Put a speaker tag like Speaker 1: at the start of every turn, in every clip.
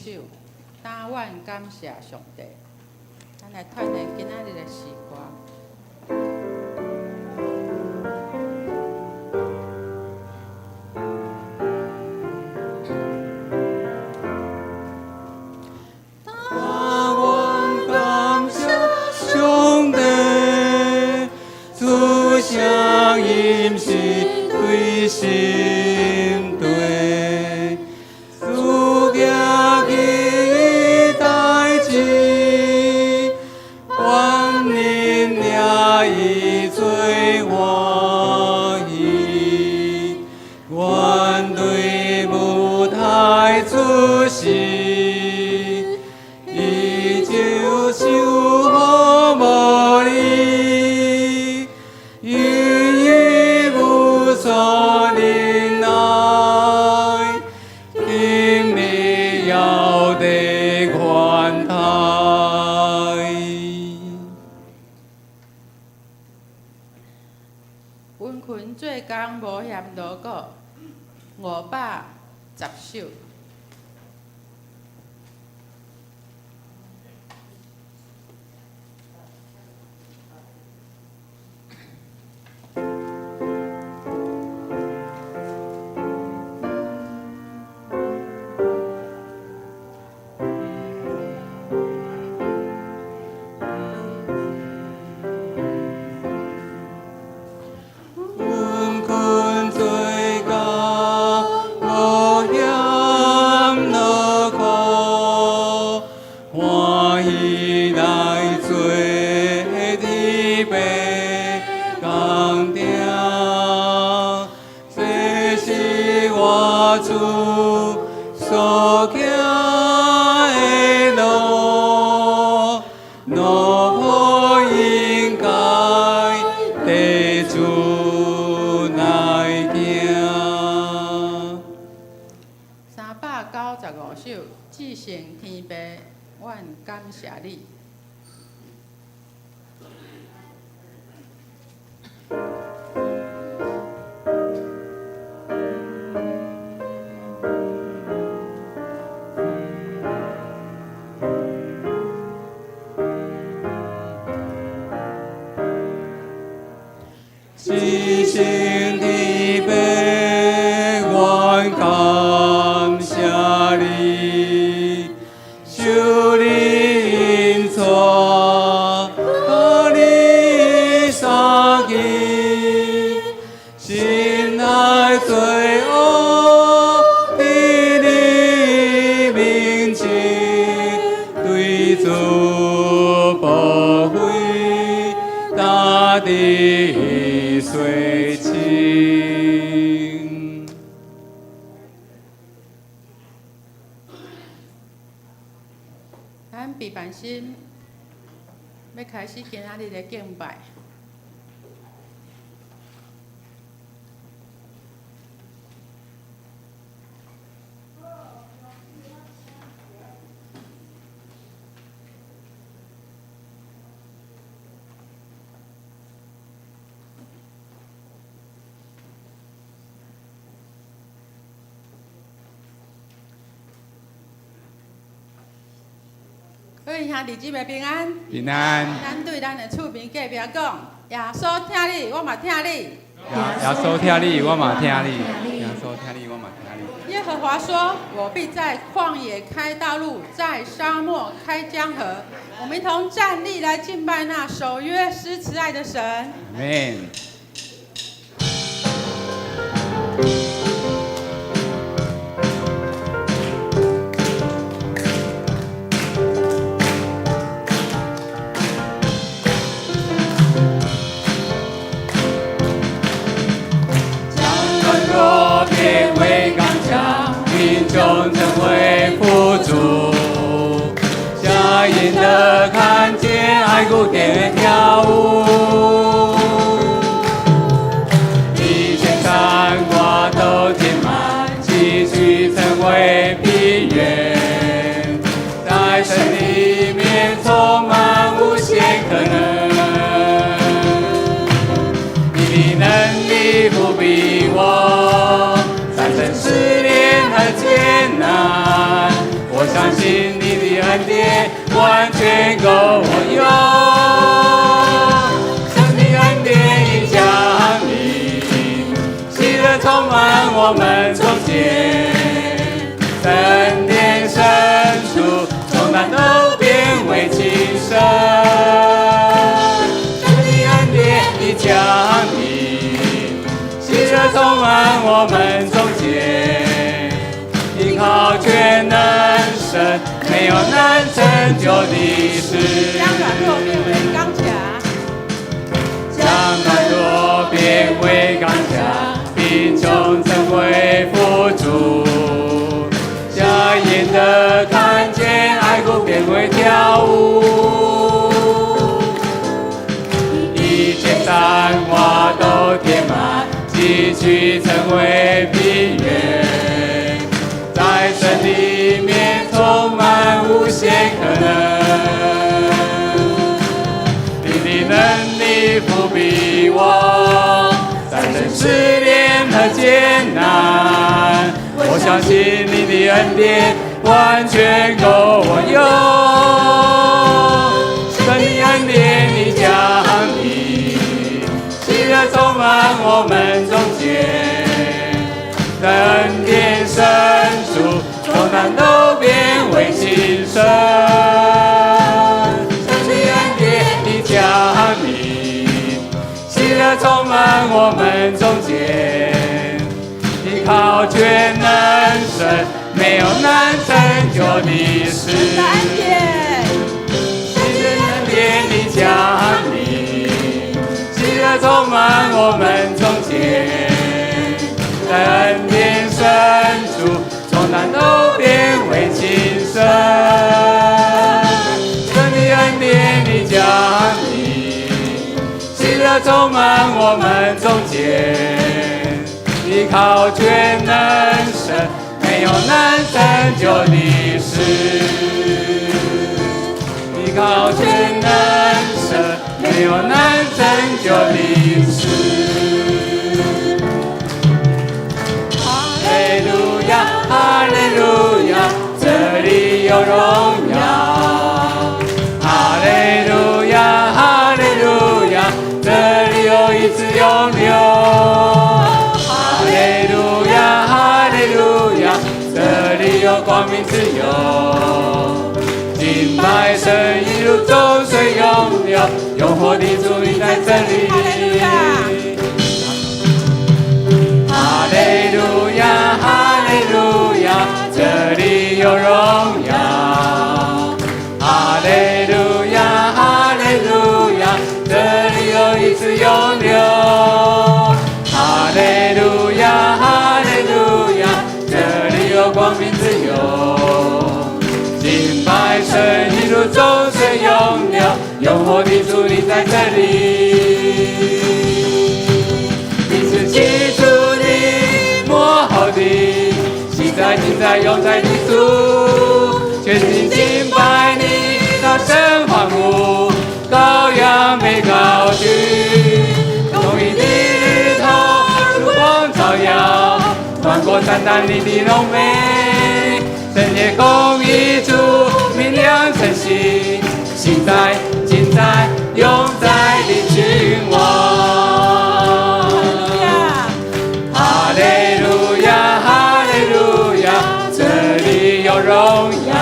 Speaker 1: 首，但願感謝上帝。咱來串聯今仔日的詩歌。
Speaker 2: 但願感謝上帝，主聲音是對心地，主行起代誌，願恁領伊做歡喜，願對舞台出時，伊就受好無理，因伊無所忍耐，今日猶得寬待。
Speaker 1: 殷勤做工無嫌勞苦，510首。
Speaker 2: 殷勤做工，無嫌勞苦，歡喜來做天父工埕。這是我主所行的路，奴僕應該綴主來行。
Speaker 1: 395首，至聖天父，願感謝你。
Speaker 2: 至聖天父，願感謝你，受你引帶，佮你相見，心內罪惡佇你面前，對主寶貴，大地洗清。
Speaker 1: 咱備辦心，欲開始今仔日的敬拜。各位兄弟姊妹平安。
Speaker 2: 平安。
Speaker 1: 咱對咱的厝邊隔壁講，耶穌疼你，我嘛疼你。
Speaker 2: 耶穌疼你，我嘛疼你。耶穌疼你，我嘛疼你。
Speaker 1: 耶和華說：我必在曠野開道路，在沙漠開江河。我們一同站立來敬拜那守約施慈愛的神。
Speaker 2: 阿們。將軟弱變為剛強，貧窮成為富足，瞎眼的看見，愛鼓點跳舞。以前山瓜都填滿，崎嶇成為平原，在神裡面充滿無限可能。你的能力不比我，戰勝試煉和艱難，我相信信你的恩典完全夠我用。神的恩典已降臨，喜樂充滿我們中間，在恩典深處，重擔都變為輕省。神的恩典已降臨，喜樂充滿我們中間，依靠全能神，沒有難成就的事。
Speaker 1: 將軟弱變為剛強，
Speaker 2: 將軟弱變為剛強，貧窮成為富足，瞎眼的看見，哀哭變為跳舞。一切山窪都填滿，崎嶇成為平原，在神裡面充滿無限可能。你的能力覆庇我，戰勝試煉和艱難。我相信你的恩典完全夠我用。神的恩典已降臨，喜樂充滿我們中間，在恩典深處，重擔都變為輕省。神的恩典已降臨，喜樂充滿我們中間，依靠全能神，沒有難成就的事。
Speaker 1: 神的恩典，
Speaker 2: 神的恩典已降臨，喜樂充滿我們中間，在恩典深處，重擔都變為輕省。神的恩典已降臨，喜樂充滿我們中間，依靠全能神，沒有難成就的事。依靠全能神，沒有難成就的事。哈利路亞，哈利路亞，這裡有榮耀。哈利路亞，哈利路亞，這裡有醫治湧流。哈利路亞，哈利路亞，這裡有光明自由。敬拜神，義如眾水湧流，永活的主你在這裡。
Speaker 1: 哈利路亞。
Speaker 2: 哈利路亞，哈利路亞，這裡有榮耀。哈利路亞，哈利路亞，這裡有醫治湧流。哈利路亞，哈利路亞，這裡有光明自由。敬拜神，義如眾水湧流，永活的主你在這裡。你是起初的，末後的，昔在、今在、永在的主，全心敬拜你，大聲歡呼，羔羊被高舉，公義的日頭如光照耀，萬國讚嘆你的榮美，聖潔公義主明亮晨星，昔在、今在、永在的君王。
Speaker 1: 哈利路亞，
Speaker 2: 哈利路亞，哈利路亞，這裡有榮耀。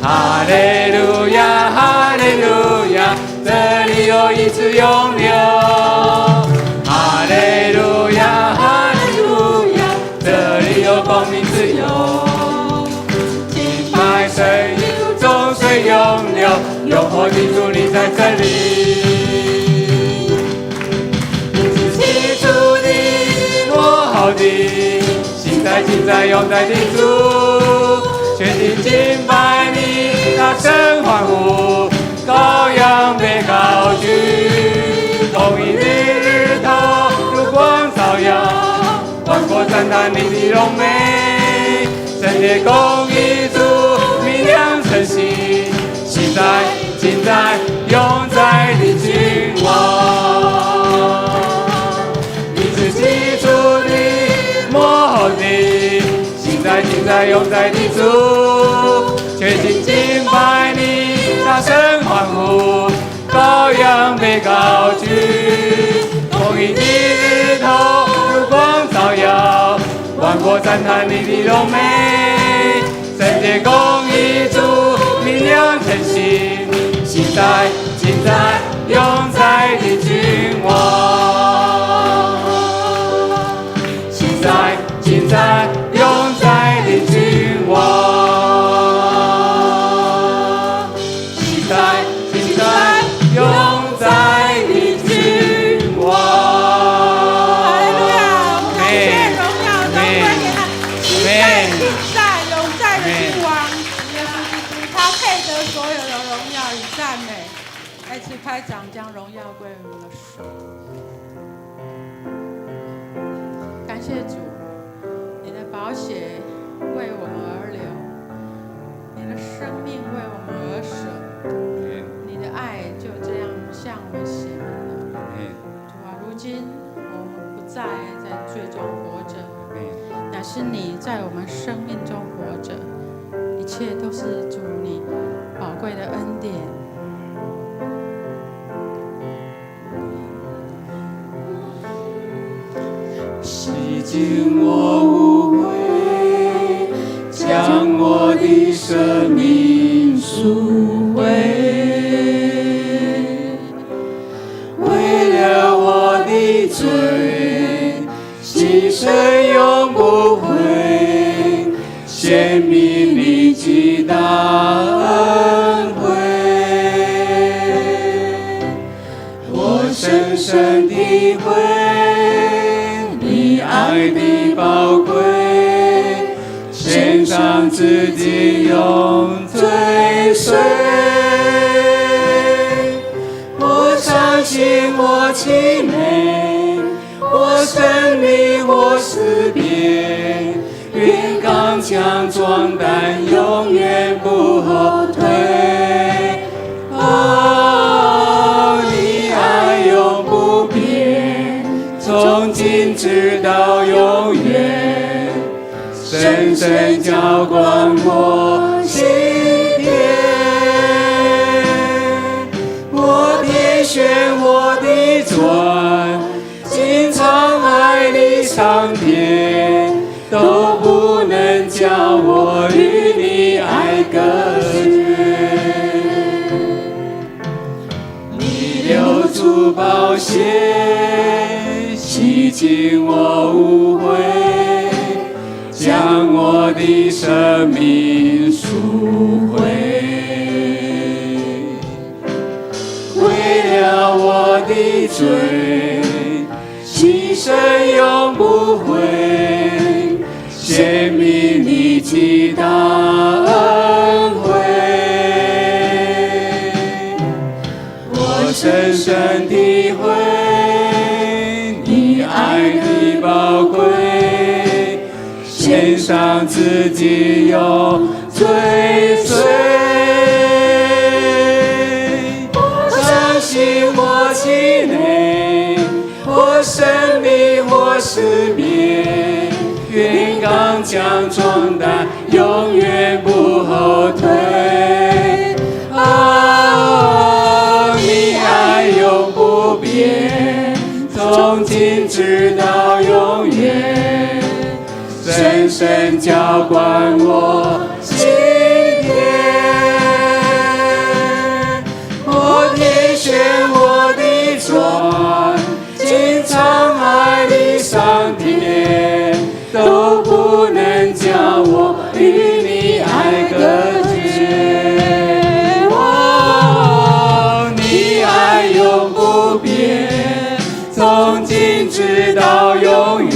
Speaker 2: 哈利路亞，哈利路亞，這裡有醫治湧流。哈利路亞，哈利路亞，這裡有光明自由。敬拜神，義如眾水湧流，永活的主你在這裡。你是起初的，末後的，昔在、今在、永在的主，全心敬拜你，大聲歡呼，羔羊被高舉，公義的日頭如光照耀，萬國讚嘆你的榮美，聖潔公義主明亮晨星，昔在、今在、永在的君王。你是起初的，末後的，昔在、今在、永在的主，被高舉，公義的日頭如光照耀，萬國讚嘆你的榮美，聖潔公義主明亮晨星，昔在今在永在的君王，昔在今在永在的君王，昔在今在永在的君王。
Speaker 1: 哈利路亞！我們感謝榮耀都歸給他，昔在、今在、永在的君王耶穌基督，他配得所有的榮耀與讚美。再次拍掌，將榮耀歸於我們的神。感謝主，你的寶血為我們而流，你的生命為我們而捨，你的愛就這樣向我們顯明了。主啊，如今我們不再在罪中活着，乃是你在我們生命中活着，一切都是主你寶貴的恩典。
Speaker 2: 洗淨我污穢，將我的生命贖回，為了我的罪，犧牲永不悔，顯明你極大恩惠，我深深體會你愛的寶貴，獻上自己永追隨。我傷心，我氣餒，或勝利，或失敗，願剛強壯膽，永遠不後退。哦，你愛永不變，從今直到永遠，深深澆灌我心田。我天旋我地轉，盡滄海的桑田，都不能叫我與你愛隔絕。你流出寶血，洗淨我污穢，將我的生命贖回。為了我的罪，犧牲永不悔，顯明你極大恩惠。我深深體會你愛的寶貴，獻上自己永追隨。我傷心，我氣餒，或勝利，或失敗，願剛強壯膽，永遠不後退。哦，你愛永不變，從今直到永遠，深深澆灌我心田。我天旋我地轉，盡滄海的桑田，都不能叫我與你愛隔絕。哦，你愛永不變，從今直到永遠，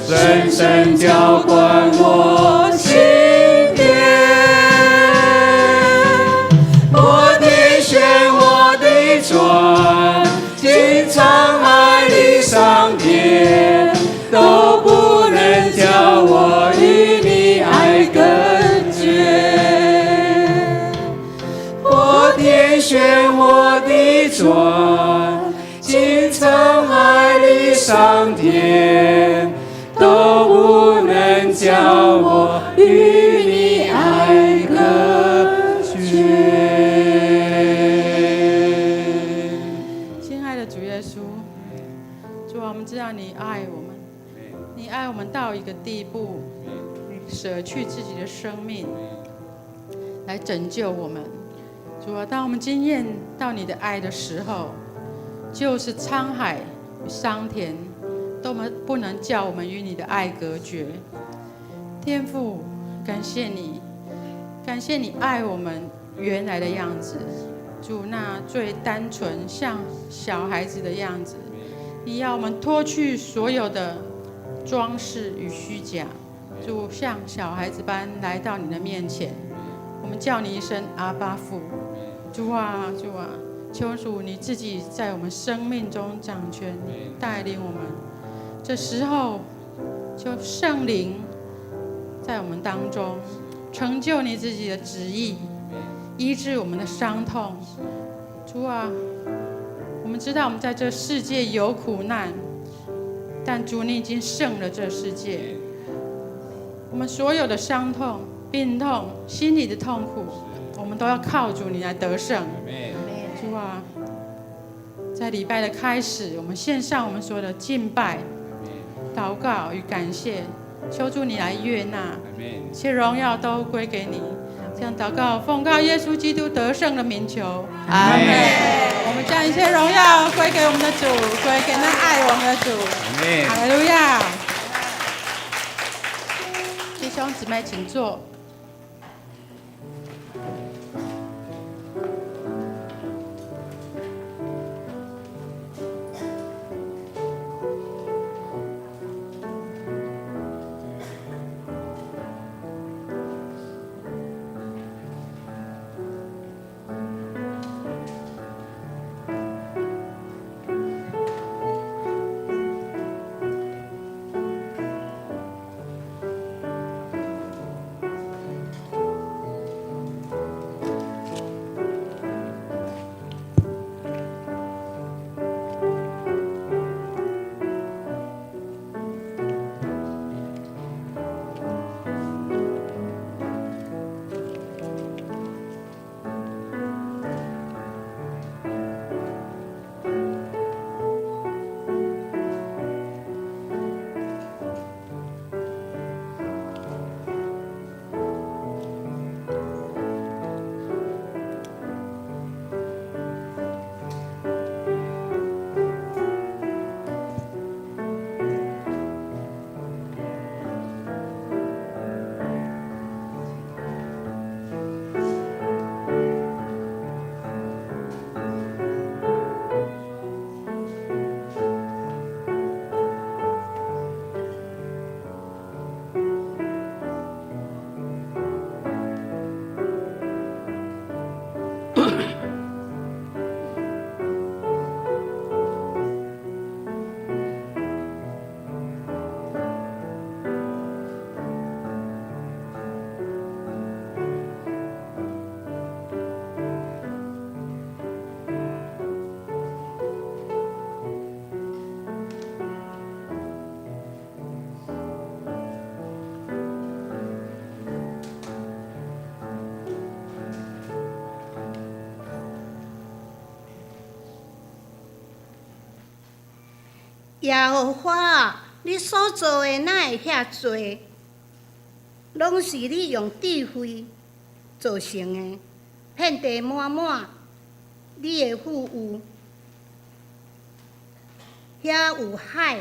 Speaker 2: 深深澆灌我心田。我天旋我地轉，盡滄海的桑田，都不能叫我與你愛隔絕。我天旋我地轉，盡滄海的桑田，都不能叫我與你愛隔絕。
Speaker 1: 捨去自己的生命來拯救我們。主啊，當我們經驗到你的愛的時候，就是滄海與桑田都不能叫我們與你的愛隔絕。天父，感謝你，感謝你愛我們原來的樣子。主，那最單純像小孩子的樣子，你要我們脫去所有的裝飾與虛假，主，像小孩子般來到你的面前，我們叫你一聲阿爸父。主啊，主啊，求主你自己在我們生命中掌權，帶領我們。這時候，求聖靈在我們當中成就你自己的旨意，醫治我們的傷痛。主啊，我們知道我們在這世界有苦難，但主你已經勝了這世界。我們所有的傷痛、病痛、心裡的痛苦，我們都要靠主你來得勝。主啊，在禮拜的開始，我們獻上我們所有的敬拜、禱告與感謝，求主你來悅納，一切榮耀都歸給你。這樣禱告，奉靠耶穌基督得勝的名求，阿門。我們將一切榮耀歸給我們的主，歸給那愛我們的主。哈利路亞。弟兄姊妹，請坐。
Speaker 3: 耶和華，你所造的哪會遐濟？攏是你用智慧造成的，遍地滿滿你的富有。遐有海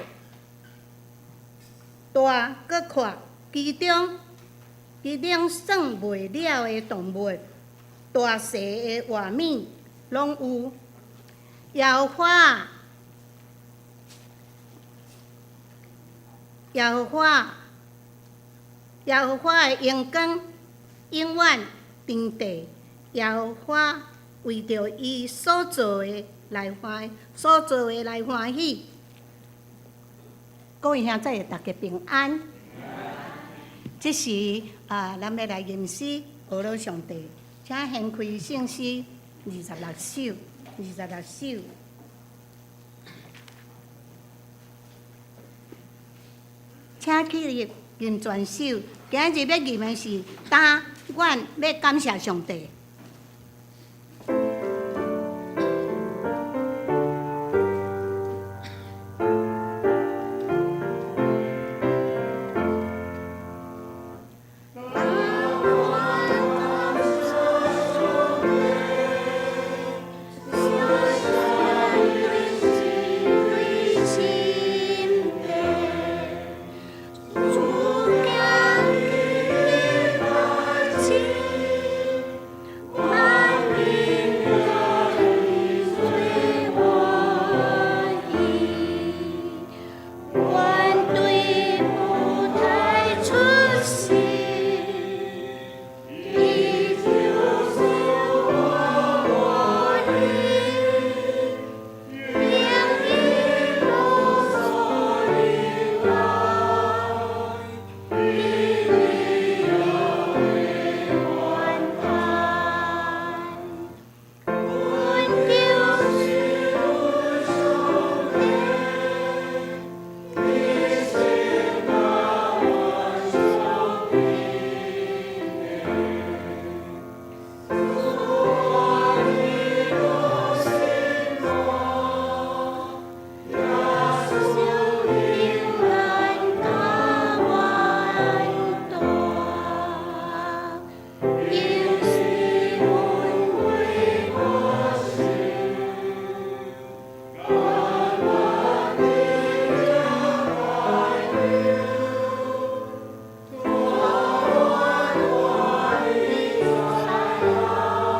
Speaker 3: 大閣闊，其中其中算袂了的動物，大細的活物攏有。耶和華，耶和華，耶和華的榮光永遠長地。耶和華為著伊所造的來歡，所造的來歡喜。各位兄姊，大家平安。這時啊，咱欲來吟詩，呵咾上帝，請掀開聖詩26首，26首。請起立吟全首。今日欲吟的是，但願欲感謝上帝。伊是阮的歌声，甘愿伫这快乐，带我的灾难，现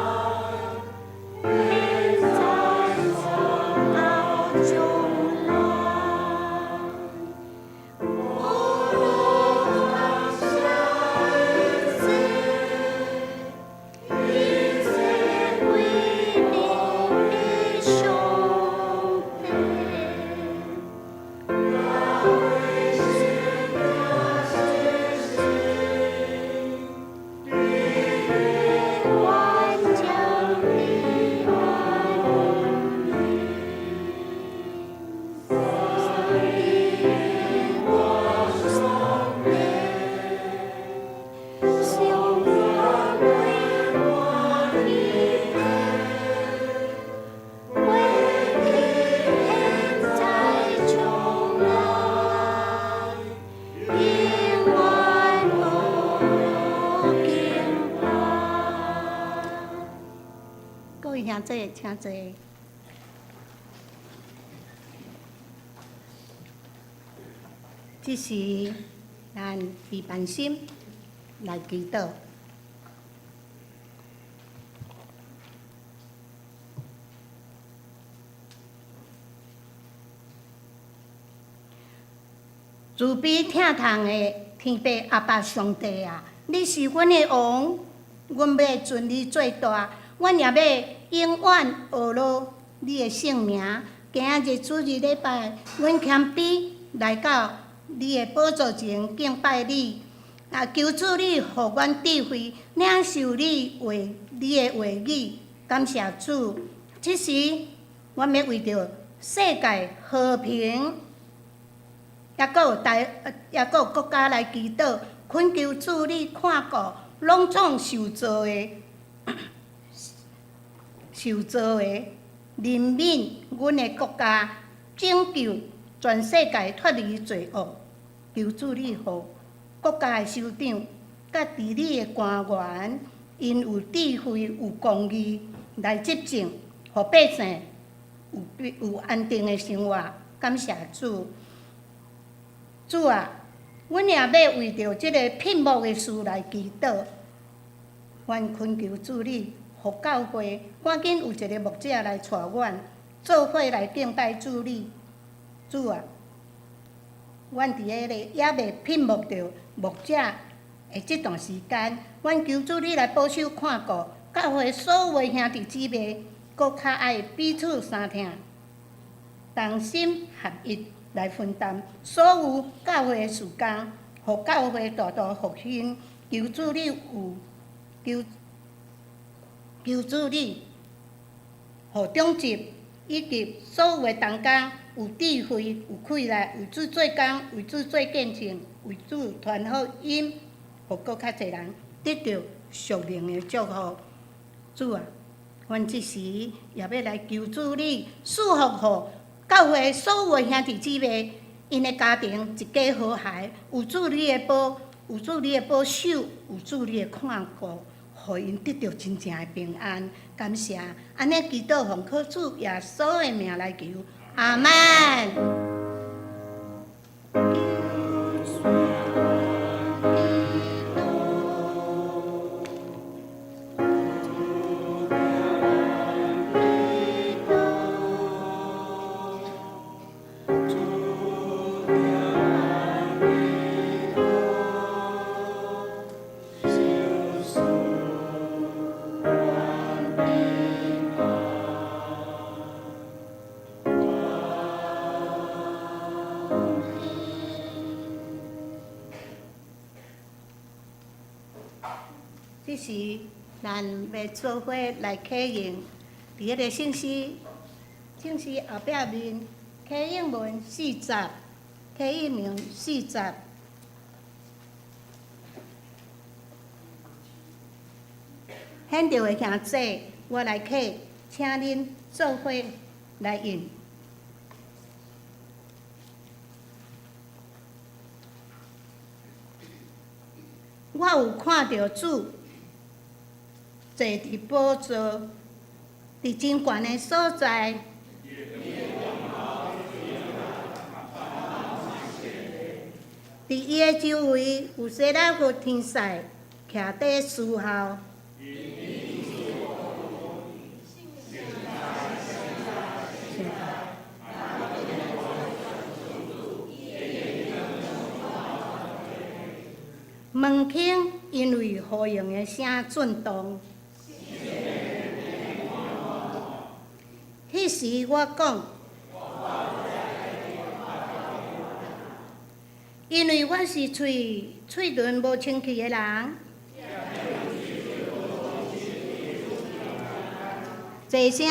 Speaker 3: 在到将来。无论感谢一切，一切归你的上帝。耶和华是日月万将的安宁，上帝我上帝，上帝为我的过去、现在、将来，永遠無更改。各位兄弟，請坐。這時，咱預備心來祈禱。慈悲疼痛的天父阿爸上帝啊，你是阮的王，阮欲尊你做大，阮也欲永遠呵咾你的聖名。今仔日主日禮拜，阮謙卑來到你的寶座前敬拜你。啊，求主你予阮智慧，領受你話，你的話語。感謝主。這時，阮欲為著世界和平，抑閣有台，抑閣有國家來祈禱，懇求主你看顧攏總受造的，受造的，憐憫阮的國家，拯救全世界脫離罪惡。求主你予國家的首長佮治理的官員，𪜶有智慧、有公義來執政，予百姓有有安定的生活。感謝主。主啊，阮也欲為著這个聘牧的事來祈禱。阮懇求主你，予教會趕緊有一个牧者來帶阮，做伙來敬拜主你。主啊，阮佇彼个猶未聘牧著牧者的這段時間，阮求主你來保守看顧教會所有的兄弟姊妹，閣較愛彼此相疼，同心合一來分擔所有教會的事工，予教會大大復興。求主你有求求主你，予長執以及所有的同工有智慧、有氣力，為主做工，為主做見證，為主傳福音，予閣較濟人得著屬靈的祝福。主啊，阮這時也欲來求主你賜福予教會所有的兄弟姊妹，𪜶的家庭一家和諧，有主你的保，有主你的保守，有主你的看顧，予𪜶得著真正的平安。感謝，按呢祈禱奉靠主耶穌的名來求，阿們。這時，咱欲做伙來啟用，佇彼个聖詩，聖詩後壁面啟應文四十，啟應文四十。現場的兄弟，我來啟，請恁做伙來應。我有看著主坐佇寶座，佇真懸的所在。佇伊的周圍有西拉弗天使徛佇侍候。門框因為呼應的聲震動。彼時我講，因為我是喙喙唇無清氣的人，濟聲。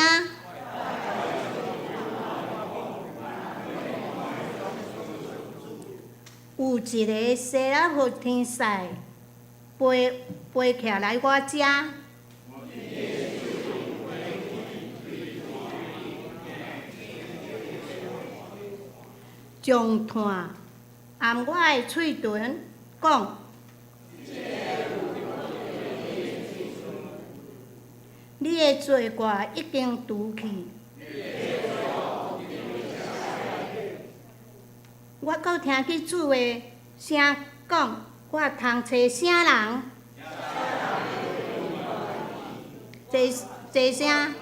Speaker 3: 有一个西拉弗天使飛飛起來我遮，將炭按我的喙唇，講：你的罪過已經除去。我閣聽見主的聲講：我通揣啥人？濟濟聲。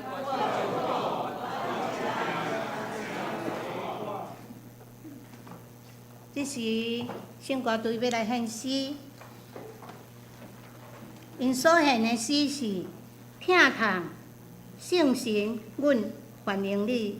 Speaker 3: 這時，聖歌隊欲來獻詩，𪜶所獻的詩是：疼痛，聖神，阮歡迎你。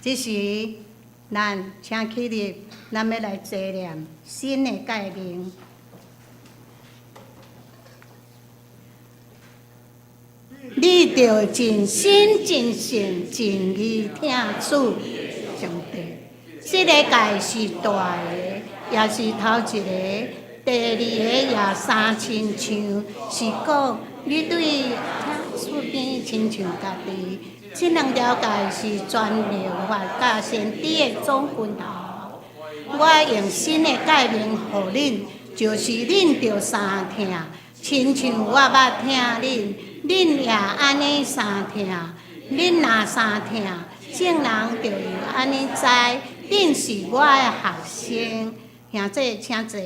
Speaker 3: 這時，咱請起立，咱欲來齊念新的誡命。你著盡心、盡性、盡意疼主上帝。這個誡是大的，也是頭一个。第二个也相親像，是講你對厝邊親像家己。這兩條誡是全律法佮先知的總歸頭。我用新的誡命予恁，就是恁著相疼，親像我捌疼恁，恁也按呢相疼。恁若相疼，眾人就會按呢知，恁是我的學生。兄弟，請坐。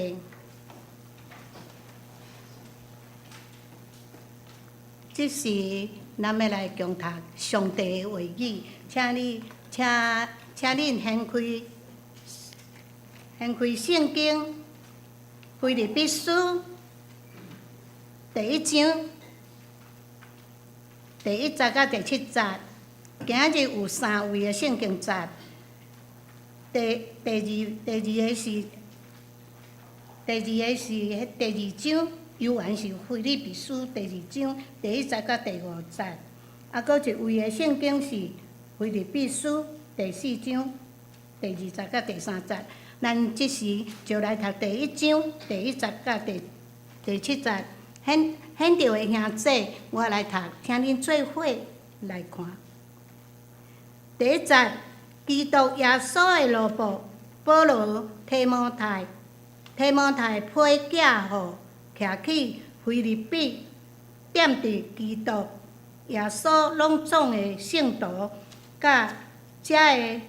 Speaker 3: 這時，咱欲來共讀上帝的話語，請你，請請恁掀開，掀開聖經，腓立比書第一章第一節到第七節。今仔日有三位的聖經節，第第二第二个是第二个是彼第二章。猶原是腓立比書第二章第一節到第五節，啊，閣一位的聖經是腓立比書第四章第二節到第三節。咱這時就來讀第一章第一節到第第七節。現現場的兄弟，我來讀，請恁做伙來看。第一節，基督耶穌的奴僕保羅提摩太，提摩太批寄予。徛去腓立比，踮佇基督耶穌攏總的聖徒，佮遮的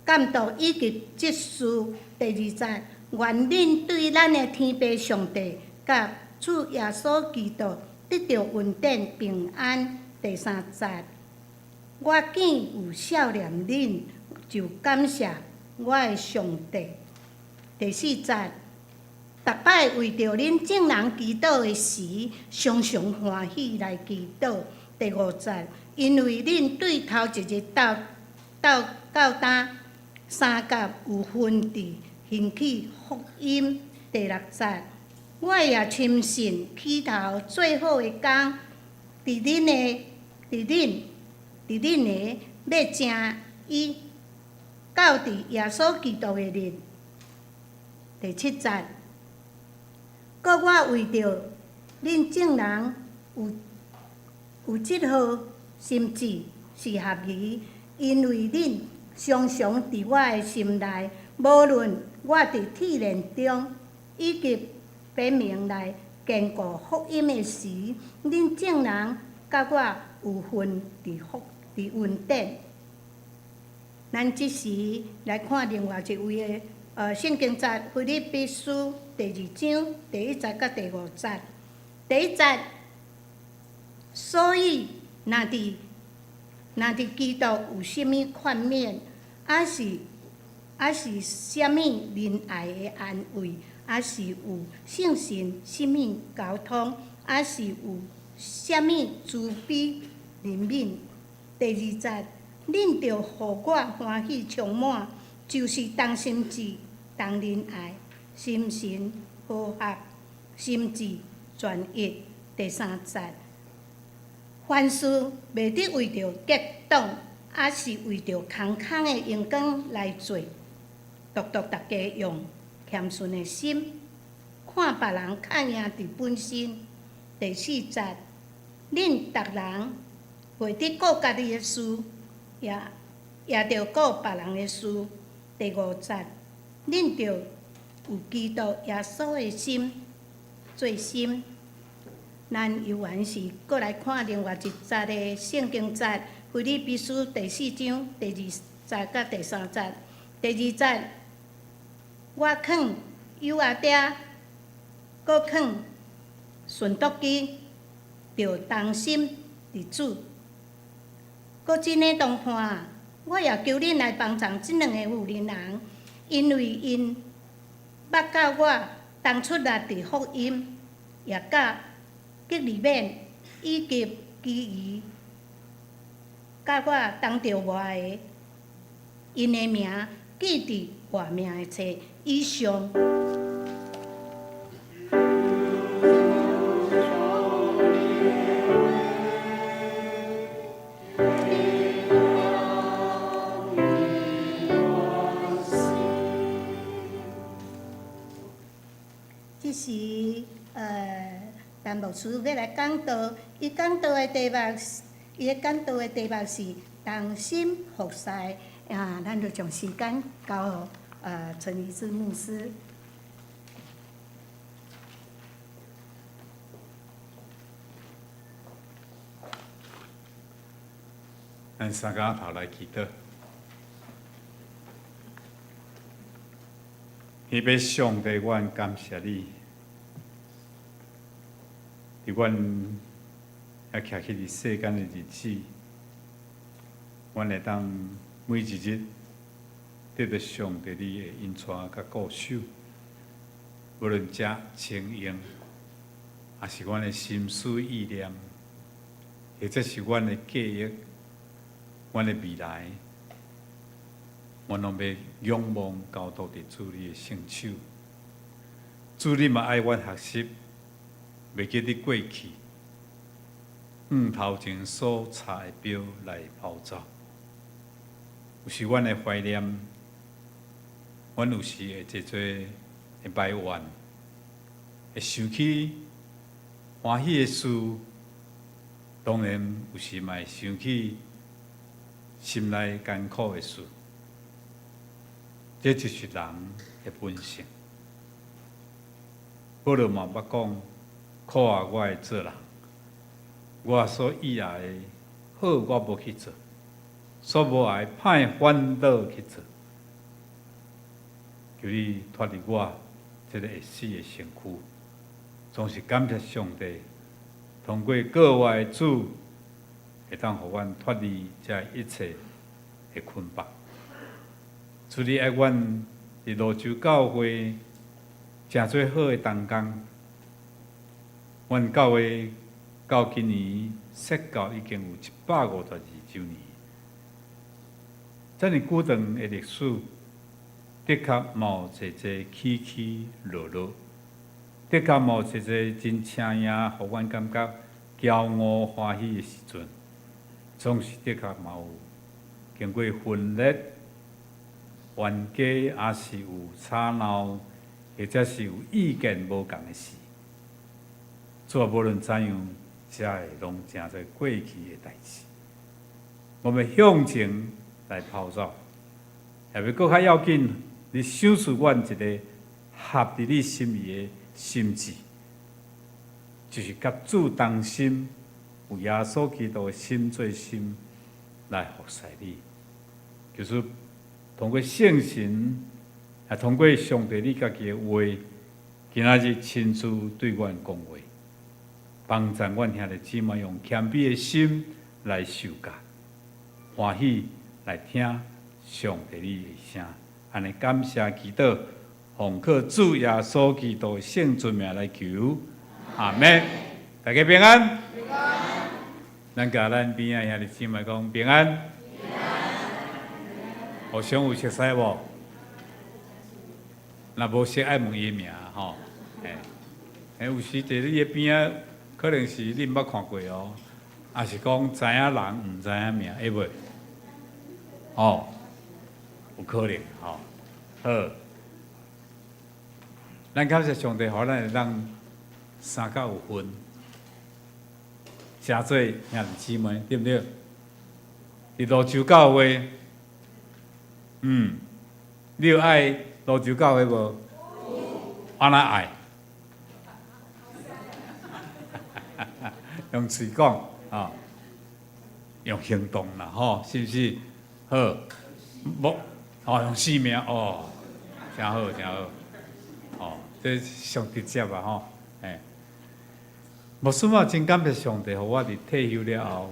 Speaker 3: 監督以及執事。第二節，願恁對咱的天父上帝佮主耶穌基督得著恩典平安。第三節，我見有數念恁，就感謝我的上帝。第四節。逐擺為著恁眾人祈禱的時，常常歡喜來祈禱。第五節，因為恁對頭一日到到到今相佮有份佇興起福音。第六節，我也深信起頭做好的工，佇恁的佇恁佇恁的欲成伊到佇耶穌基督的日。第七節。閣我為著恁眾人有有這號心志是合宜，因為恁常常佇我的心內，無論我佇鐵鏈中，以及擺明來堅固福音的時，恁眾人佮我有份佇福佇恩典。咱這時來看另外一位的。聖經節腓立比書第二章第一節到第五節。第一節，所以若佇若佇基督有啥物勸勉，抑是抑是啥物仁愛的安慰，抑是有聖神啥物交通，抑是有啥物慈悲憐憫。第二節，恁著予我歡喜充滿，就是同心志。同仁愛，心神和合，心志專一。第三節，凡事袂得為著結黨，抑是為著空空的榮光來做，獨獨逐家用謙遜的心，看別人較贏佇本身。第四節，恁逐人袂得顧家己的事，也著顧別人的事。第五節，恁著有基督耶穌的心做心。咱猶原是閣來看另外一節的聖經節，腓立比書第四章第二節佮第三節。第二節，我勸友阿爹，閣勸順毒基，著同心佇主。閣這呢同款，我也求恁來幫贊這兩个婦人，因為𪜶捌佮我同出力佇福音，也佮革利免以及其餘佮我同著活的，𪜶的名記佇活命的冊以上。這時，陳牧師欲來講道，伊講道的題目是同心服侍。啊，咱就將時間交予陳怡志牧師。
Speaker 2: 咱三跤頭來祈禱。天父上帝，阮感謝你，佇阮猶徛起佇世間的日子，阮會當每一日得著上帝你的引帶佮顧守，無論食穿用，抑是阮的心思意念，或者是阮的計劃，阮的未來，阮攏欲仰望交託佇主你的聖手。主你嘛愛阮學習，袂記得過去，向頭前所插的標來跑走。有時阮會懷念，阮有時會濟濟會埋怨，會想起歡喜的事，當然有時嘛會想起心內艱苦的事。這就是人的本性。保羅嘛捌講：苦啊，我的做人，我所意愛的好，我無去做；所無愛歹的，反倒去做。求你脫離我這个會死的身軀。總是感謝上帝，通過救我的主，會當予阮脫離這一切的捆綁。主你愛阮佇蘆洲教會誠做好的同工，阮教會到今年設教已經有152週年，這爾久長的歷史，的確嘛有濟濟起起落落，的確嘛有濟濟真請贏，予阮感覺驕傲歡喜的時陣，總是的確嘛有經過分裂、冤家，抑是有吵鬧，或者是有意見無仝的事。主啊，無論怎樣，這會攏成做過去的代誌。我們向前來跑走，也欲閣較要緊，你賞賜阮一个合佇你心意的心志，就是佮主同心，有耶穌基督的心做心來服侍你，就是通過聖神，也通過上帝你家己的話，今仔日親自對阮講話，幫助阮兄弟姊妹用謙卑的心來受教，歡喜來聽上帝你的聲。按呢感謝祈禱，奉靠主耶穌基督的聖尊名來求，阿們。大家平安。平安。咱共咱邊仔兄弟姊妹講平安。平安。互相有熟似無？若無熟，愛問伊名吼。欸，有時佇你的邊仔，可能是你毋捌看過哦，抑是講知影人，毋知影名，會袂？哦，有可能吼。好，咱感謝上帝，予咱會當三較有份，誠濟兄弟姊妹，對毋對？佇蘆洲教會，你有愛蘆洲教會無？按怎愛？用喙講啊，用行動啦，吼，是毋是？好，無哦，用生命哦，誠好，誠好，哦，這上直接啊，吼，嘿。牧師嘛真感謝上帝，予我佇退休了後，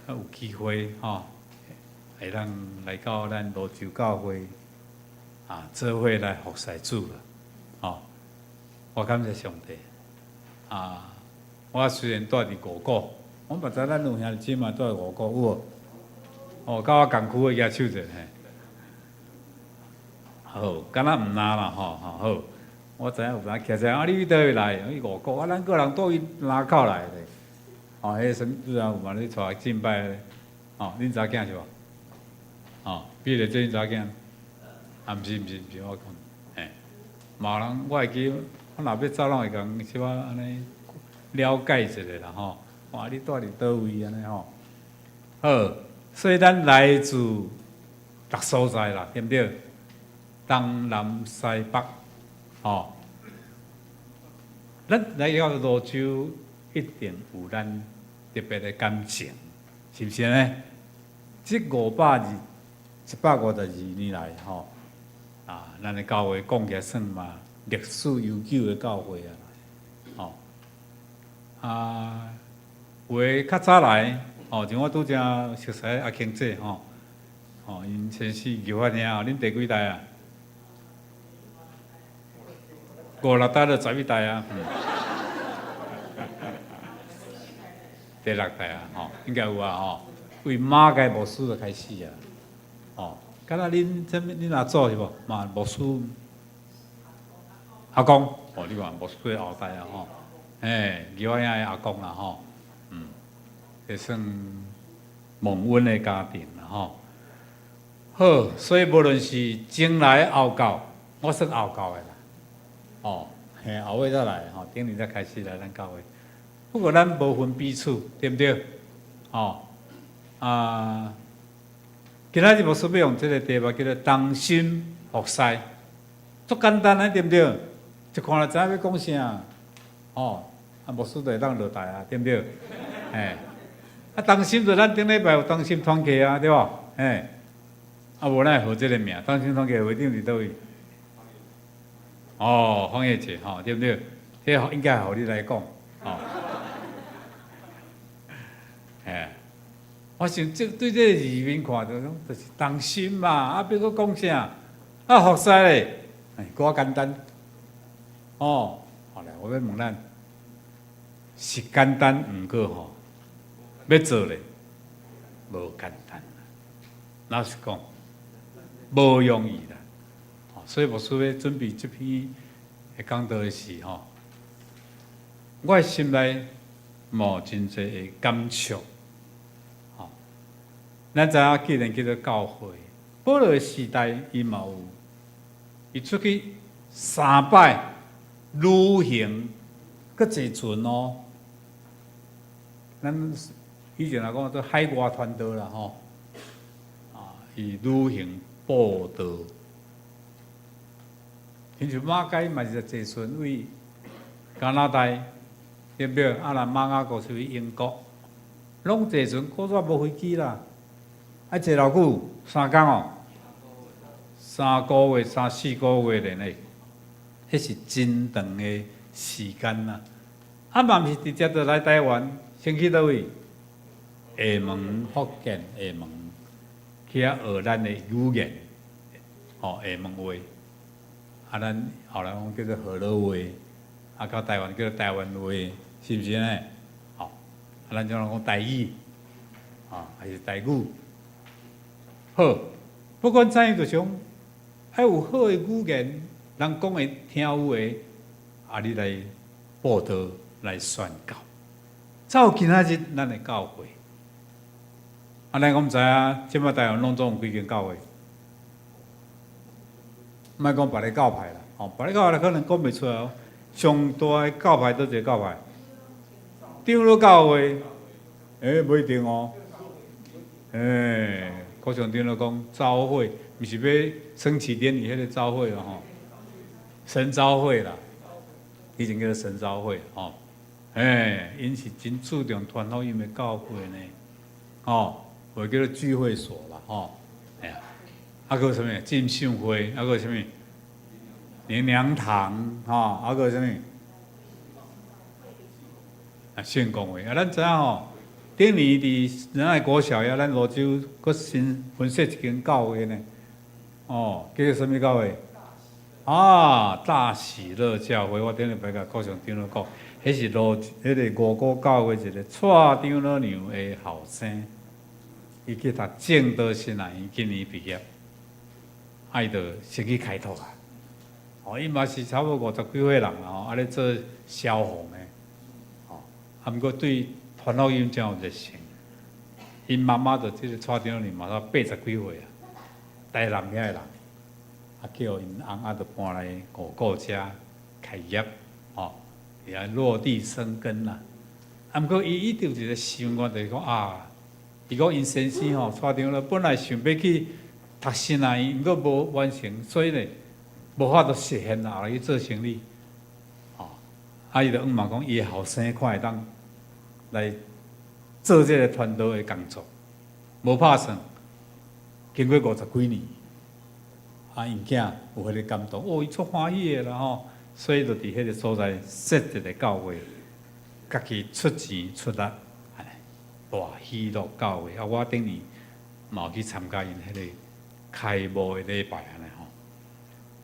Speaker 2: 有機會吼，會當來到咱蘆洲教會啊，做伙來服侍主啦，吼，我感謝上帝啊！我雖然住佇五股，我嘛知咱有兄弟姊妹住佇五股有無？哦，佮我仝區的舉手者嘿。好，敢若毋若啦吼吼好，我知影有人徛在啊，你佗位來？你五股啊，咱個人佗位林口來的。哦，彼個什主任有嘛咧帶敬拜咧？哦，恁查囝是無？哦，比如這恁查囝？啊，毋是毋是毋是，我講，嘿，嘛有人我會記，我若欲走攏會共小可按呢了解一下啦吼。哇，你住佇佗位按呢吼？好，所以咱來自逐所在啦，對毋對？東南西北，吼，咱來到蘆洲一定有咱特別的感情，是毋是呢？這152年來，吼，啊，咱的教會講起來算嘛歷史悠久的教會啊，吼，啊，有的較早來，哦，像我拄才熟似阿卿姐吼，吼，𪜶先生劉發兄，恁第幾代啊？五六代就十一代啊，第六代啊，吼，應該有啊，吼，為馬偕牧師就開始啊，吼，敢若恁這恁阿祖是無？嘛牧師阿公，哦，你看牧師的後代啊，吼，嘿，劉發兄的阿公啦，吼，這算蒙恩的家庭啦，吼。好，所以無論是前來後到，我算後到的啦。哦，嘿，後尾才來，吼，頂年才開始來咱教會。不過咱無分彼此，對毋對？哦，啊，今仔日牧師欲用這個題目叫做同心服侍，足簡單的，對毋對？一看就知影欲講啥，哦，啊，牧師就會當落台啊，對毋對？嘿，啊，同心就咱頂禮拜有同心團契啊，對無？嘿，啊，無咱會號這個名，同心團契會長佇佗位？哦，方葉姐吼，對毋對？這應該予你來講，吼。嘿，我想這對這個字面看著講，就是同心嘛，啊，欲閣講啥？啊，服侍咧，哎，閣較簡單。哦，好來，我欲問咱，是簡單，毋過吼，欲做咧，無簡單。老實講，無容易啦。所以牧師咧準備這篇的講道的時吼，我的心內嘛有真濟的感觸。吼，咱知影既然叫做教會，保羅的時代伊嘛有，伊出去三擺旅行，閣坐船哦。咱以前來講做海外傳道啦吼，啊，伊旅行布道。親像馬偕嘛是坐船為加拿大，對毋對？啊，若馬雅各是去英國，攏坐船，古早無飛機啦。愛坐偌久？3工哦，3個月、三四個月咧呢，彼是真長的時間啦。啊，嘛毋是直接就來台灣，先去佗位？廈門，福建廈門，去遐學咱的語言，吼，廈門話。啊，咱後來講叫做河洛話，啊，到台灣叫做台灣話，是毋是呢？吼，啊，咱怎講台語，啊，還是台語？好，不管怎樣，就是講愛有好的語言，人講的聽有的，啊，你來布道來宣教。到今仔日，咱的教會，啊，咱講知影，這擺台灣攏總有幾間教會？莫講別个教派啦，吼，別个教派可能講袂出來哦。上大的教派佗一个教派？長老教會，
Speaker 4: 欸，無一定哦。欸，高雄長老講朝會，毋是欲升旗典禮彼個朝會哦吼，神召會啦，以前叫做神召會吼。欸，𪜶是真注重傳福音的教會呢，吼，或叫做聚會所啦，吼。哎呀，啊，閣有啥物？浸信會，啊，閣有啥物？靈糧堂，吼，啊，閣有啥物？啊，聖公會啊，咱知影吼，頂年佇仁愛國小遐，咱蘆洲閣新分設一間教會呢。哦，叫做啥物教會？啊，大喜樂教會。我頂禮拜共高雄長老講，彼是蘆彼个五股教會一個蔡長老娘的後生，伊去讀正道神學院，今年畢業，啊，伊就先去開拓啊。哦，伊嘛是差不多五十幾歲人啦，吼，啊咧做消防的。啊，毋過對傳福音真有熱誠。𪜶媽媽就這個蔡長老娘嘛，80幾歲啊，台南遐的人，啊叫𪜶翁仔就搬來五股遮開業，吼，也落地生根啦。啊，毋過伊一直有一個心願，就是講啊，伊講𪜶先生吼，蔡長老本來想欲去讀神學院，毋過無完成，所以咧無法度實現啦，後來去做生理，吼，啊，伊就向望講，伊的後生看會當來做這個傳道的工作，無拍算，經過50幾年，啊，𪜶囝有彼個感動，哦，伊足歡喜的啦吼，所以就佇彼個所在設一個教會，家己出錢出力，大喜樂教會。啊，我頂年嘛有去參加𪜶彼個開幕的禮拜按呢吼。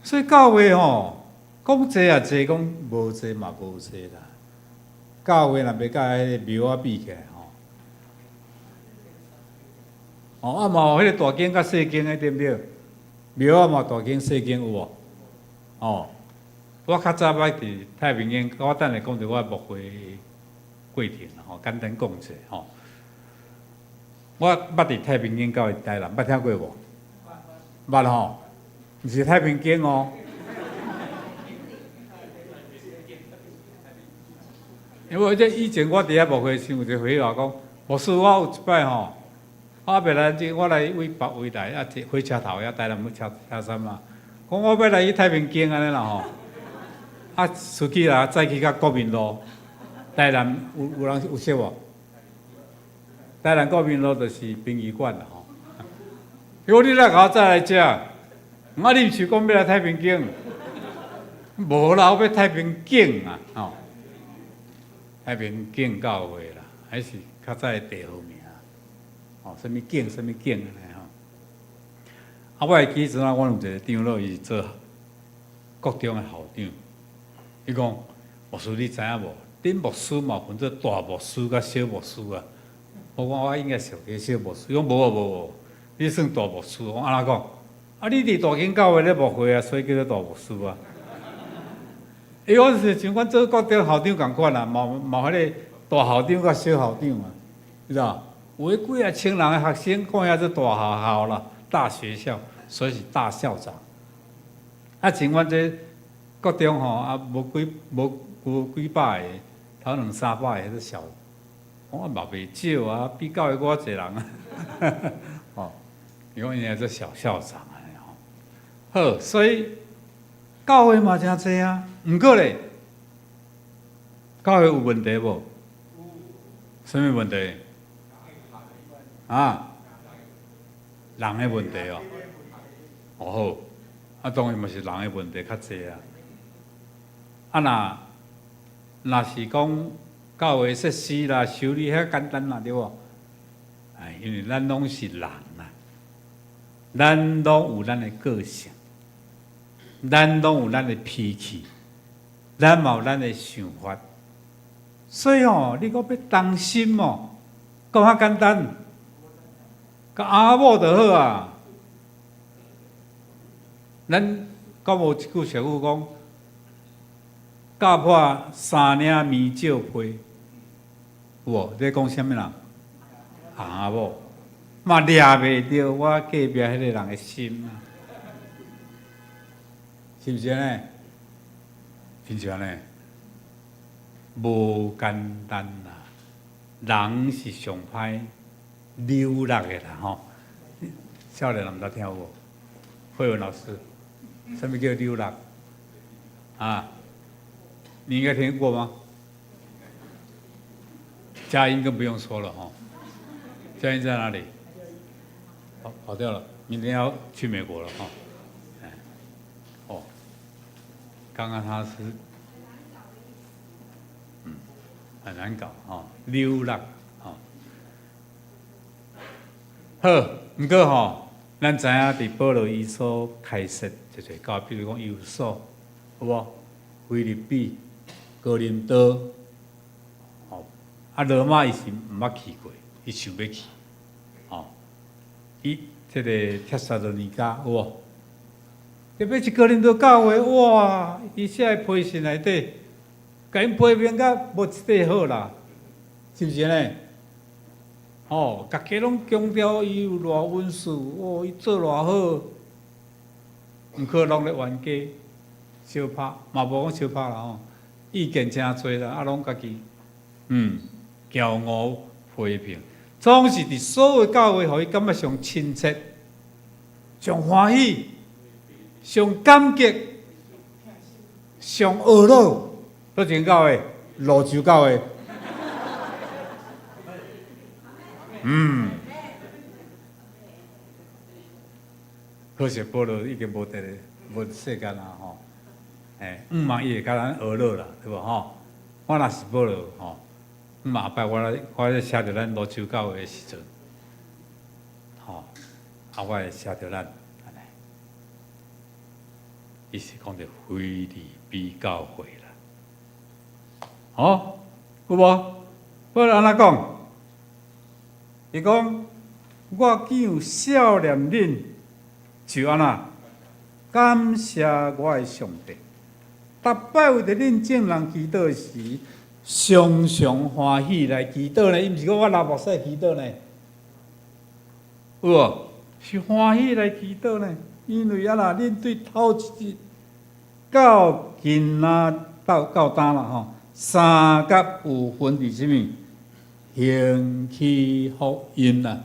Speaker 4: 所以教會吼，講濟也濟，講無濟嘛無濟啦。教會若欲佮彼個廟仔比起來吼，哦啊嘛有彼個大間佮細間的對毋對？廟仔嘛大間細間有無？哦，我較早捌佇太平間，我等下講著我牧會過程吼，簡單講者吼。我捌佇太平間教會台南，捌聽過無？捌吼，毋是太平間哦。因為這以前我佇遐牧會時，有一個回話講，牧師我有一擺吼，我欲來這，我來為別位來啊，坐火車頭遐台南車車站嘛，講我欲來去太平間按呢啦吼，啊，司機來載去到國民路，台南有有人有識無？台南國民路就是殯儀館啦吼。伊講你來共我載來遮，啊你毋是講欲來太平間？無啦，我欲太平景啊，吼。太平景教會啦，還是較早的地號名，吼，啥物景，啥物景按呢吼。啊，我會記陣啊，阮有一個長老，伊是做國中的校長。伊講，牧師你知影無？恁牧師嘛分做大牧師佮小牧師啊。我講我應該屬於小牧師，伊講無無無，你算大牧師。我按怎講？啊，你佇大間教會咧牧會啊，所以叫做大牧師啊。伊講是像阮做國中校長仝款啊，嘛嘛彼個大校長佮小校長啊，你知影？有的幾仔千人的學生，講遐做大學校啦，大學校，所以是大校長。啊，像阮這國中吼，啊，無幾無無幾百个，頭兩三百个彼個小，我嘛袂少啊，比教會閣較濟人啊。吼，伊講𪜶做小校長按呢吼。好，所以教會嘛誠濟啊，毋過咧，教會有問題無？啥物問題？啊？人的問題哦。哦好，啊當然嘛是人的問題較濟啊。啊若若是講教會設施啦、修理遐簡單啦，對無？哎，因為咱攏是人啦，咱攏有咱的個性，咱攏有咱的脾氣，咱嘛有咱的想法，所以吼，你講欲同心哦，講較簡單，共翁某就好啊。咱敢無一句俗語講，咬破三領棉罩被，有無？你講啥物人？翁某嘛掠袂著我隔壁彼个人的心啊，是毋是按呢？是毋是按呢？無簡單啦，人是上歹扭力的啦吼。少年人毋知聽有無？慧文老師，啥物叫扭力？啊？你應該聽過嗎？佳音更不用說了吼。佳音在哪裡？跑掉了，明天要去美國了哈。哦，剛剛他是，很難搞哈，扭力哈。好，毋過吼，咱知影佇保羅伊所開設一個教，比如講以弗所，有無？腓立比、哥林多，吼，啊羅馬伊是毋捌去過，伊想欲去，吼，伊這個帖撒羅尼迦有無？特別是哥林多教會，哇！伊寫的批信內底，共𪜶批評甲無一塊好啦，是毋是按呢？吼，逐家攏強調伊有偌溫順，哦，伊做偌好，毋過攏咧冤家相拍，嘛無講相拍啦吼，意見誠濟啦，啊，攏家己驕傲批評，總是佇所有教會，予伊感覺上親切、上歡喜、上感激、上懊惱。佗一間教會？蘆洲教會。可惜保羅已經無佇咧，無世間啦吼。欸，毋嘛伊會共咱懊惱啦，對無吼？我若是保羅吼，毋嘛後擺我咧寫著咱蘆洲教會的時陣，吼，啊，我會寫著咱，按呢，伊是講著腓立比教會啦，吼，有無？保羅按怎講？伊講，我既有少年恁，就按怎感謝我的上帝。逐擺為著恁眾人祈禱時，常常歡喜來祈禱呢。伊毋是講我流目屎祈禱呢，有無？是歡喜來祈禱呢。因為按怎，恁對頭一日到今仔到今啦吼，相佮有份佇啥物？興起福音啦。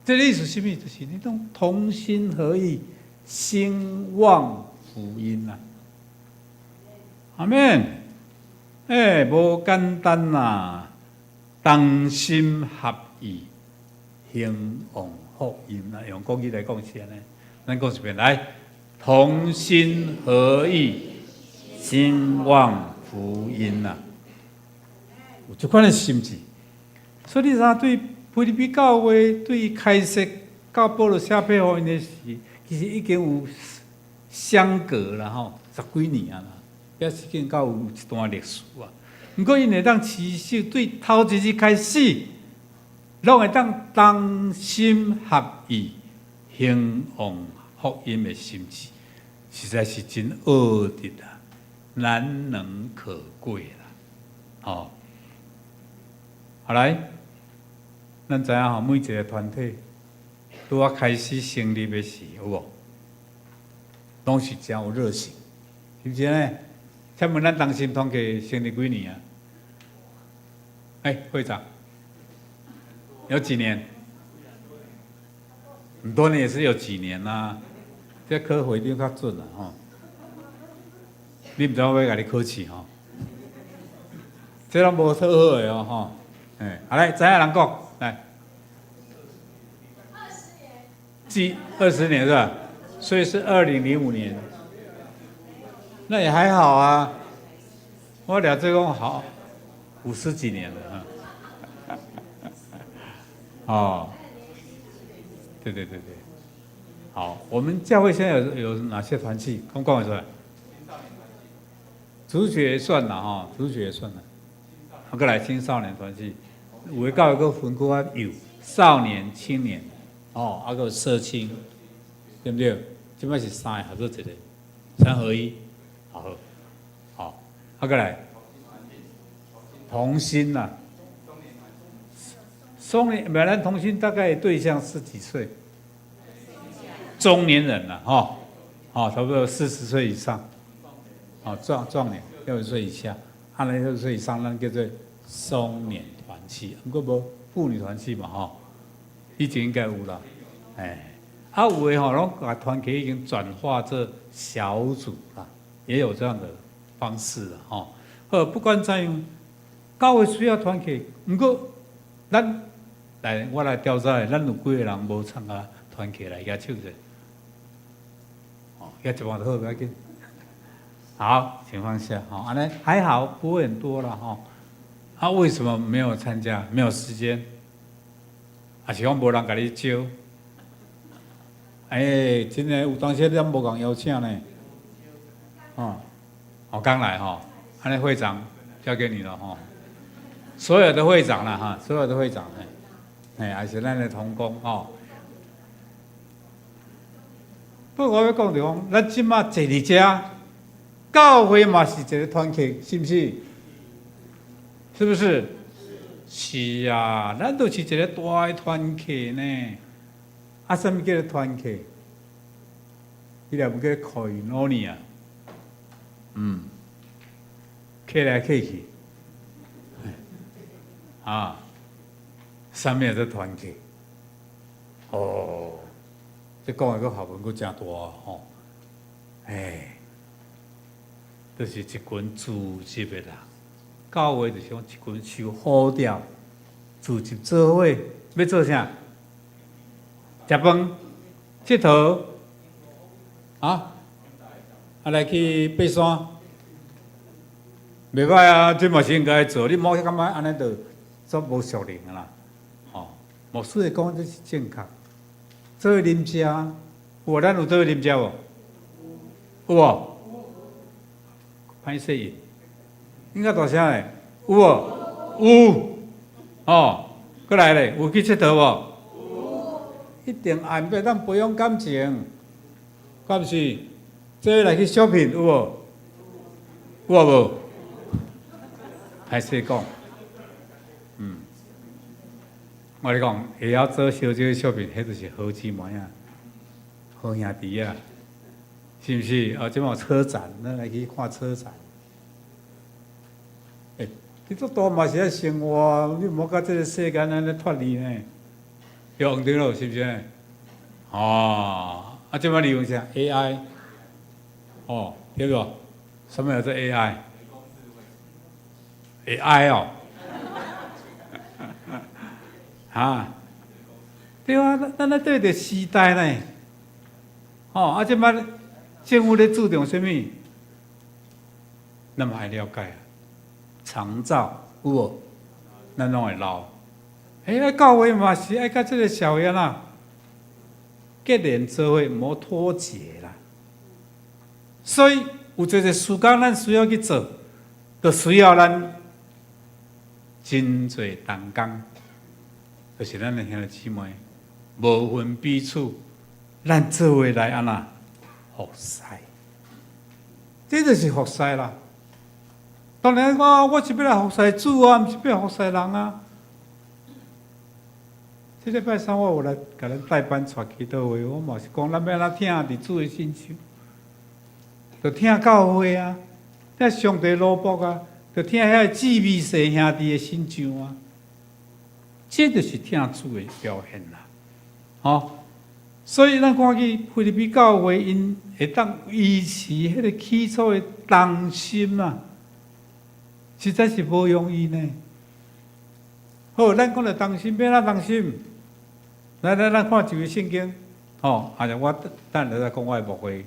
Speaker 4: 這個意思是啥物？就是你攏同心合意，興旺福音啦。阿們。欸，無簡單啦，同心合意，興旺福音啦。用國語來講是按呢，咱講一遍來，同心合意，興旺福音啦。有這款的心志，所以你知影對腓立比教會對開設到保羅寫批予𪜶的時，其實已經有相隔啦吼，十幾年啊啦，表示已經夠有一段歷史啊。毋過𪜶會當持續對頭一日開始，攏會當同心合意興旺福音的心志，實在是真奧特啊，難能可貴啦，吼。後來，咱知影吼，每一個團體拄仔開始成立的時，有無？攏是誠有熱情，是毋是呢？請問咱同心團契成立幾年啊？欸，會長，有幾年？很多年也是有幾年啦。這考會長較準啦吼。你毋知我欲共你考試吼？這攏無討好的哦吼。欸，好來，知影人講來。幾二十年是吧？所以是2005年。那也還好啊。我倆這講好五十幾年了啊。哦，對對對對，好，我們教會現在有哪些團契？講講出來。主學也算了哈，主學也算了。我過來青少年團契，有的教會閣分較幼少年、青年，哦，啊閣社青，對不對？這擺是三個合做一個，三合一，好，好，啊閣來，同心呐，中年，本來同心大概對象是幾歲？中年人了，哈，好，差不多40歲以上，哦，壯年60歲以下，按呢60歲以上，咱叫做松年團契，毋過無婦女團契嘛吼，以前應該有啦，哎，啊有的吼，攏共團契已經轉化做小組啦，也有這樣的方式啦，吼。好，不管怎樣，教會需要團契，毋過咱來，我來調查，咱有幾个人無參加團契來舉手者？哦，舉一半就好，不要緊。好，請放下，好，按呢還好，不會很多了吼。啊，為什麼沒有參加？沒有時間，還是講無人共你招？欸，真的有當時咱無共邀請呢。哦，我剛來吼，按呢會長交給你了吼。所有的會長啦哈，所有的會長，哎，還是咱的同工吼。不過我欲講就講，咱這馬坐佇遮，教會嘛是一个團契，是毋是？是不是？是啊，咱都是一个大的團契呢。啊，啥物叫做團契？彼个毋叫 koinonia。嗯，客來客去，啊，啥物叫做團契？哦，這講的閣學問閣誠大吼。哎，就是一群聚集的人。教會就是講一群受呼召、聚集做伙，欲做啥？食飯、𨑨迌，啊，啊來去爬山，袂歹啊，這嘛是應該做。你莫感覺按呢就煞無屬靈啦，吼。牧師會講這是正確。做伙啉食，有無？咱有做伙啉食無？有無？歹勢應，應該大聲咧，有無？有，哦，閣來咧，有去𨑨迌無？一定愛欲當培養感情，敢是？做伙來去 shopping 有無？有無？歹勢講，我咧講，會曉做小姐 shopping，彼就是好姊妹啊，好兄弟啊，是毋是？哦，這馬有車展，咱來去看車展。欸，基督徒嘛是愛生活，你毋好共這个世間按呢脫離呢，對毋對咯？是毋是？哦，啊，這馬利用啥 AI？哦，對無？啥物叫做 AI？AI 哦，哈，對啊，咱咧對著時代呢，吼，啊，這馬政府咧注重啥物？咱嘛愛了解啊，長照有無？咱攏會老。欸，教會嘛是愛佮這个社會按怎結連做伙，毋好脫節啦。所以有濟濟事工，咱需要去做，就需要咱真濟同工，就是咱的兄弟姊妹，無分彼此，咱做伙來按怎服侍，這就是服侍啦。當然我是欲來服侍主啊，毋是欲來服侍人啊。這禮拜三我有來共咱代班帶祈禱會，我嘛是講咱欲按怎疼佇主的身上，就疼教會啊，疼上帝奴僕啊，就疼遐个姊妹細兄弟的身上啊。這就是疼主的表現啦，吼。所以咱看見腓立比教會，𪜶會當維持彼个起初的忠心啊，實在是無容易呢。好，咱講著忠心，欲按怎忠心？來來，咱看一節聖經，吼，啊，我等下再講我的牧會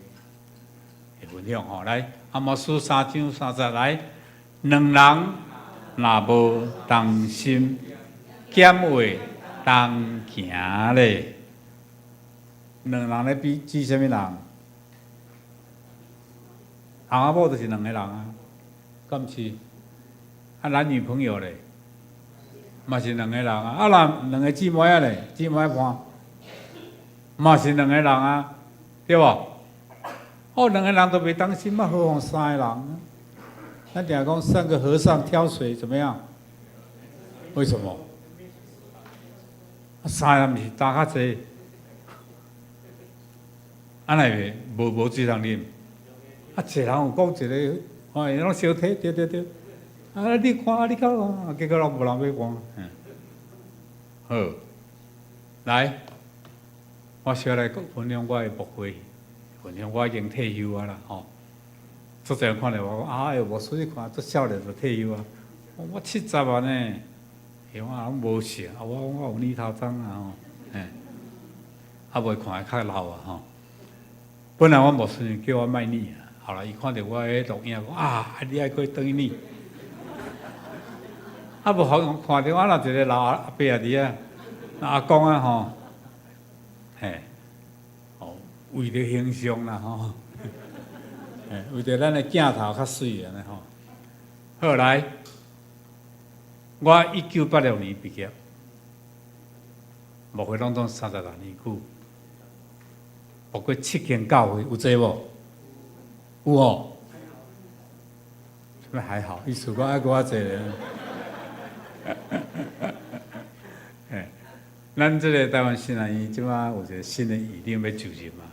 Speaker 4: 的分享吼。來，阿摩司3章3節來，兩人若無同心，敢會同行咧？兩人咧比指啥物人？翁仔某就是兩个人啊，敢毋是？啊，男女朋友咧，嘛是兩个人啊。啊，若兩个姊妹仔咧，姊妹伴，嘛是兩个人啊，對無？哦，兩个人都袂同心，嘛何況三个人？咱定講三個和尚挑水怎麼樣？為什麼？三个人毋是擔較濟？按呢袂無無水通啉？啊，一個人有講一个，哦，伊攏相提，對對對。啊，你看，你看，結果攏無人欲看。嗯，好，來，我小來分享我的牧會，分享我已經退休啊啦，吼。足濟人看著我講，哎喲，牧師你看足少年就退休啊！我70啊呢，伊講啊攏無像，啊我講我有乳頭鬃啊吼，嘿，啊袂看會較老啊吼。本來我牧師叫我莫染啊，後來伊看著我彼錄影講啊，你愛閣轉去染。啊無好看著我若一個老阿伯佇遐，阿公啊吼，嘿，哦，為著形象啦吼，嘿，為著咱的鏡頭較媠按呢吼。好來，我1986年畢業，牧會攏總36年久，牧過七間教會，有濟無？有哦，啥物還好？意思講愛閣較濟咧。嘿，咱這個台灣新南醫這馬有一個新的院長欲就任嘛，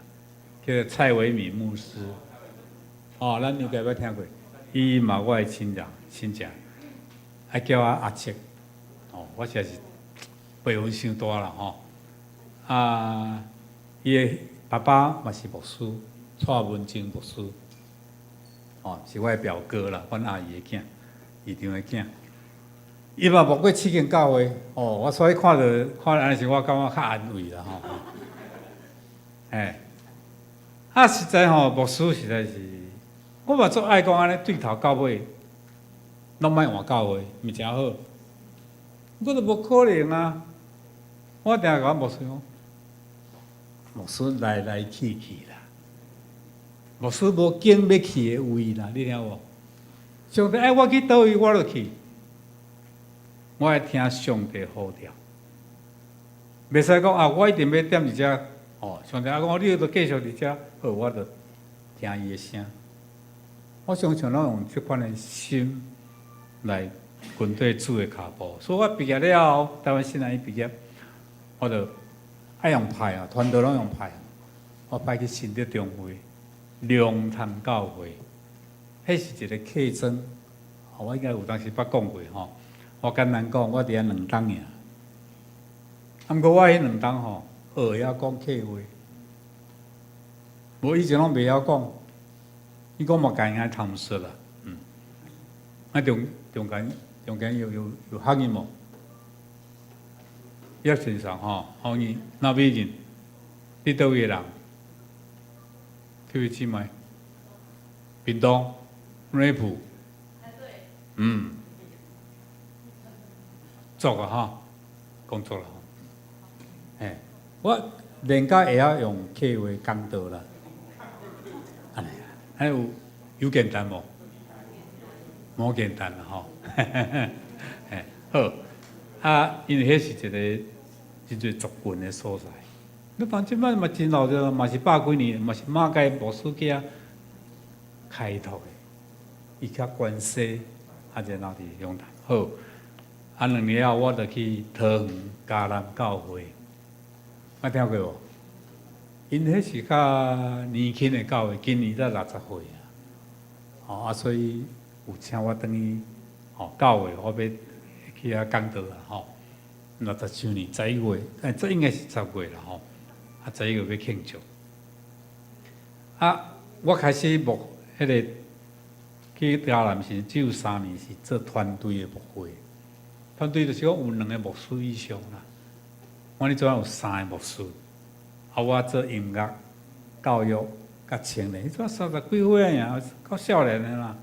Speaker 4: 叫做蔡維敏牧師。哦，咱應該捌聽過，伊嘛我的親人親戚，愛叫我阿叔。哦，我實在是輩分傷大啦吼。啊，伊的爸爸嘛是牧師，蔡文靜牧師。哦，是我的表哥啦，阮阿姨的囝，姨丈的囝。伊嘛牧過七間教會，哦，我所以看著看按呢時，我感覺較安慰啦吼。哎，啊，實在吼，牧師實在是，我嘛足愛講按呢，對頭到尾，攏莫換教會，毋是誠好。我都無可能啊！我定共牧師講，牧師來來去去啦，牧師無揀欲去的位啦，你聽無？上帝愛我去佗位，我就去。我愛聽上帝呼召，袂使講啊！我一定欲踮佇遮哦。上帝啊講，你著繼續佇遮，好，我就聽伊的聲。我常常攏用這款的心來跟綴主的跤步。所以我畢業了後，台灣新南醫畢業，我就愛用派啊，團隊攏用派。我派去新竹中會龍潭教會，彼是一個客莊。我應該有當時捌講過吼。我簡單講，我佇遐兩冬爾。啊，毋過我彼兩冬吼，學會曉講客話，無以前攏袂曉講。伊講嘛家己探索啦，嗯。啊中間有客語無？葉先生吼，方言那美人，你佗位的人？這位姊妹，屏東內埔，嗯。足啊吼，講足啦吼。嘿，我連甲會曉用客話講道啦。按呢，還有簡單無？無簡單啦吼。嘿，好。啊，因為彼是一個真濟族群的所在。你講這擺嘛真老熱，嘛是百幾年，嘛是馬偕牧師囝開拓的，伊較關西，啊，然後佇龍潭。好。啊，2年後我就去桃園嘉南教會，捌聽過無？𪜶彼是較年輕的教會，今年才60歲啊。吼啊，所以有請我轉去吼教會，我欲去遐講道啊吼。60週年11月，哎，這應該是10月啦吼。啊，11月欲慶祝。啊，我開始牧彼個去嘉南時，只有3年是做團隊的牧會。團隊就是講有兩個牧師以上啦，我呢陣有三個牧師，啊，我做音樂、教育、佮青年，彼陣30幾歲爾，夠少年的啦，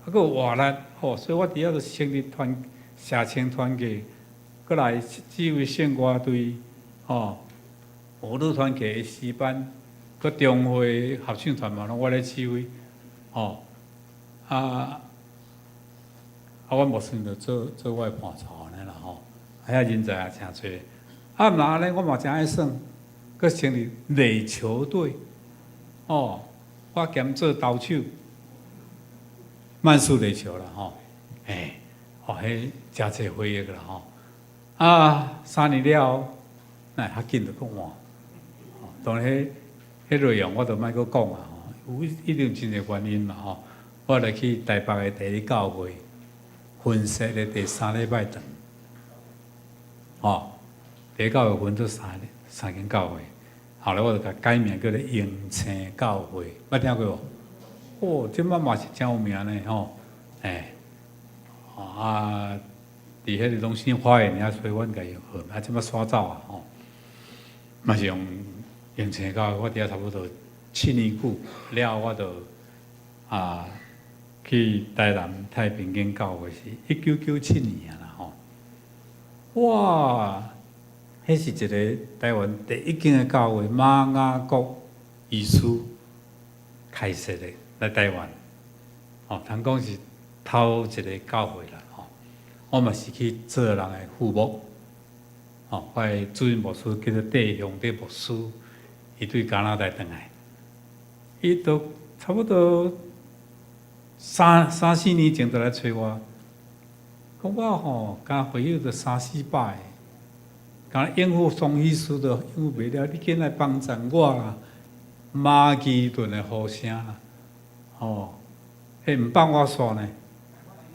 Speaker 4: 啊，閣有活力，吼，所以我佇遐就成立團社青團契，閣來指揮聖歌隊，吼，舞蹈團契的詩班，閣中會合唱團嘛，攏我咧指揮，吼，啊。啊，阮牧師就做做我的伴奏按呢啦吼，啊，遐人才也誠濟。啊，毋若按呢，我嘛誠愛耍，閣成立壘球隊，哦，我兼做投手，慢速壘球啦吼，嘿，哦，彼誠濟回憶啦吼。啊，3年了後，那較緊就閣換，當然彼彼內容我就莫閣講啊吼，有一定真濟原因嘛吼。我來去台北的第一教會。分設的第三禮拜堂，吼，第一教會分做三間教會，後來我就共改名叫做榮星教會，捌聽過無？哦，這擺嘛是誠有名呢，吼，欸，啊，佇彼个龍興花園遐，所以阮共伊號，啊，這擺徙走啊，吼，嘛是用榮星教會，我佇遐差不多7年久了，我就去台南太平間教會是1997年啊啦，吼，哇，彼是一个台灣第一間的教會，馬雅各醫師開設的來台灣，吼，通講是頭一个教會啦，吼，我嘛是去做人的副牧，吼，我的主任牧師叫做戴雄德牧師，伊對加拿大轉來，伊都差不多三四年前就來揣我，講我吼，敢會友著三四百个，敢應付宋醫師都應付袂了，你緊來幫贊我啦，馬其頓的呼聲啦，吼，彼毋放我煞呢。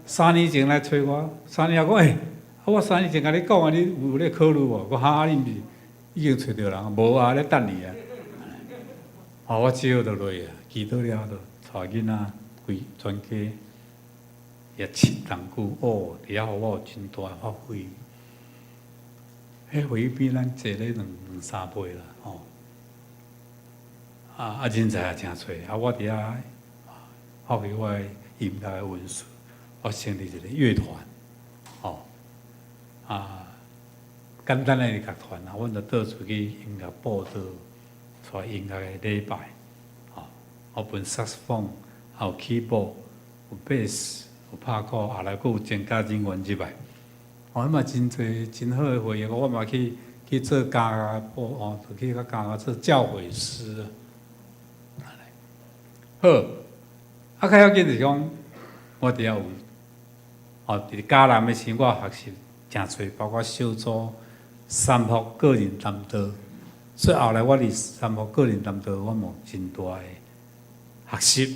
Speaker 4: 三年前來揣我，三年後講，欸，啊我三年前共你講啊，你有咧考慮無？我哈，你毋是已經揣著人，無啊，咧等你啊。哦，我只好就落啊，祈禱了就帶囡仔規全家也7冬久，哦，佇遐予我有真大的發揮。彼會比咱坐咧兩三倍啦，吼。啊，人才也誠濟，啊，我佇遐發揮我的音樂的恩賜，我成立一個樂團，吼，啊，簡單的樂團啊，阮就到處去音樂佈道，帶音樂的禮拜，吼，我分薩克斯風，還有 keyboard，有 bass，有拍鼓，後來閣有增加人員入來，哦，彼嘛真濟真好的回憶，我嘛去做加布哦，去較加做教誨師。好，啊，較要緊就是講，我佇遐有，哦，佇迦南的時，我學習誠濟，包括小組、三福個人談道，所以後來我佇三福個人談道，我嘛有真大的學習，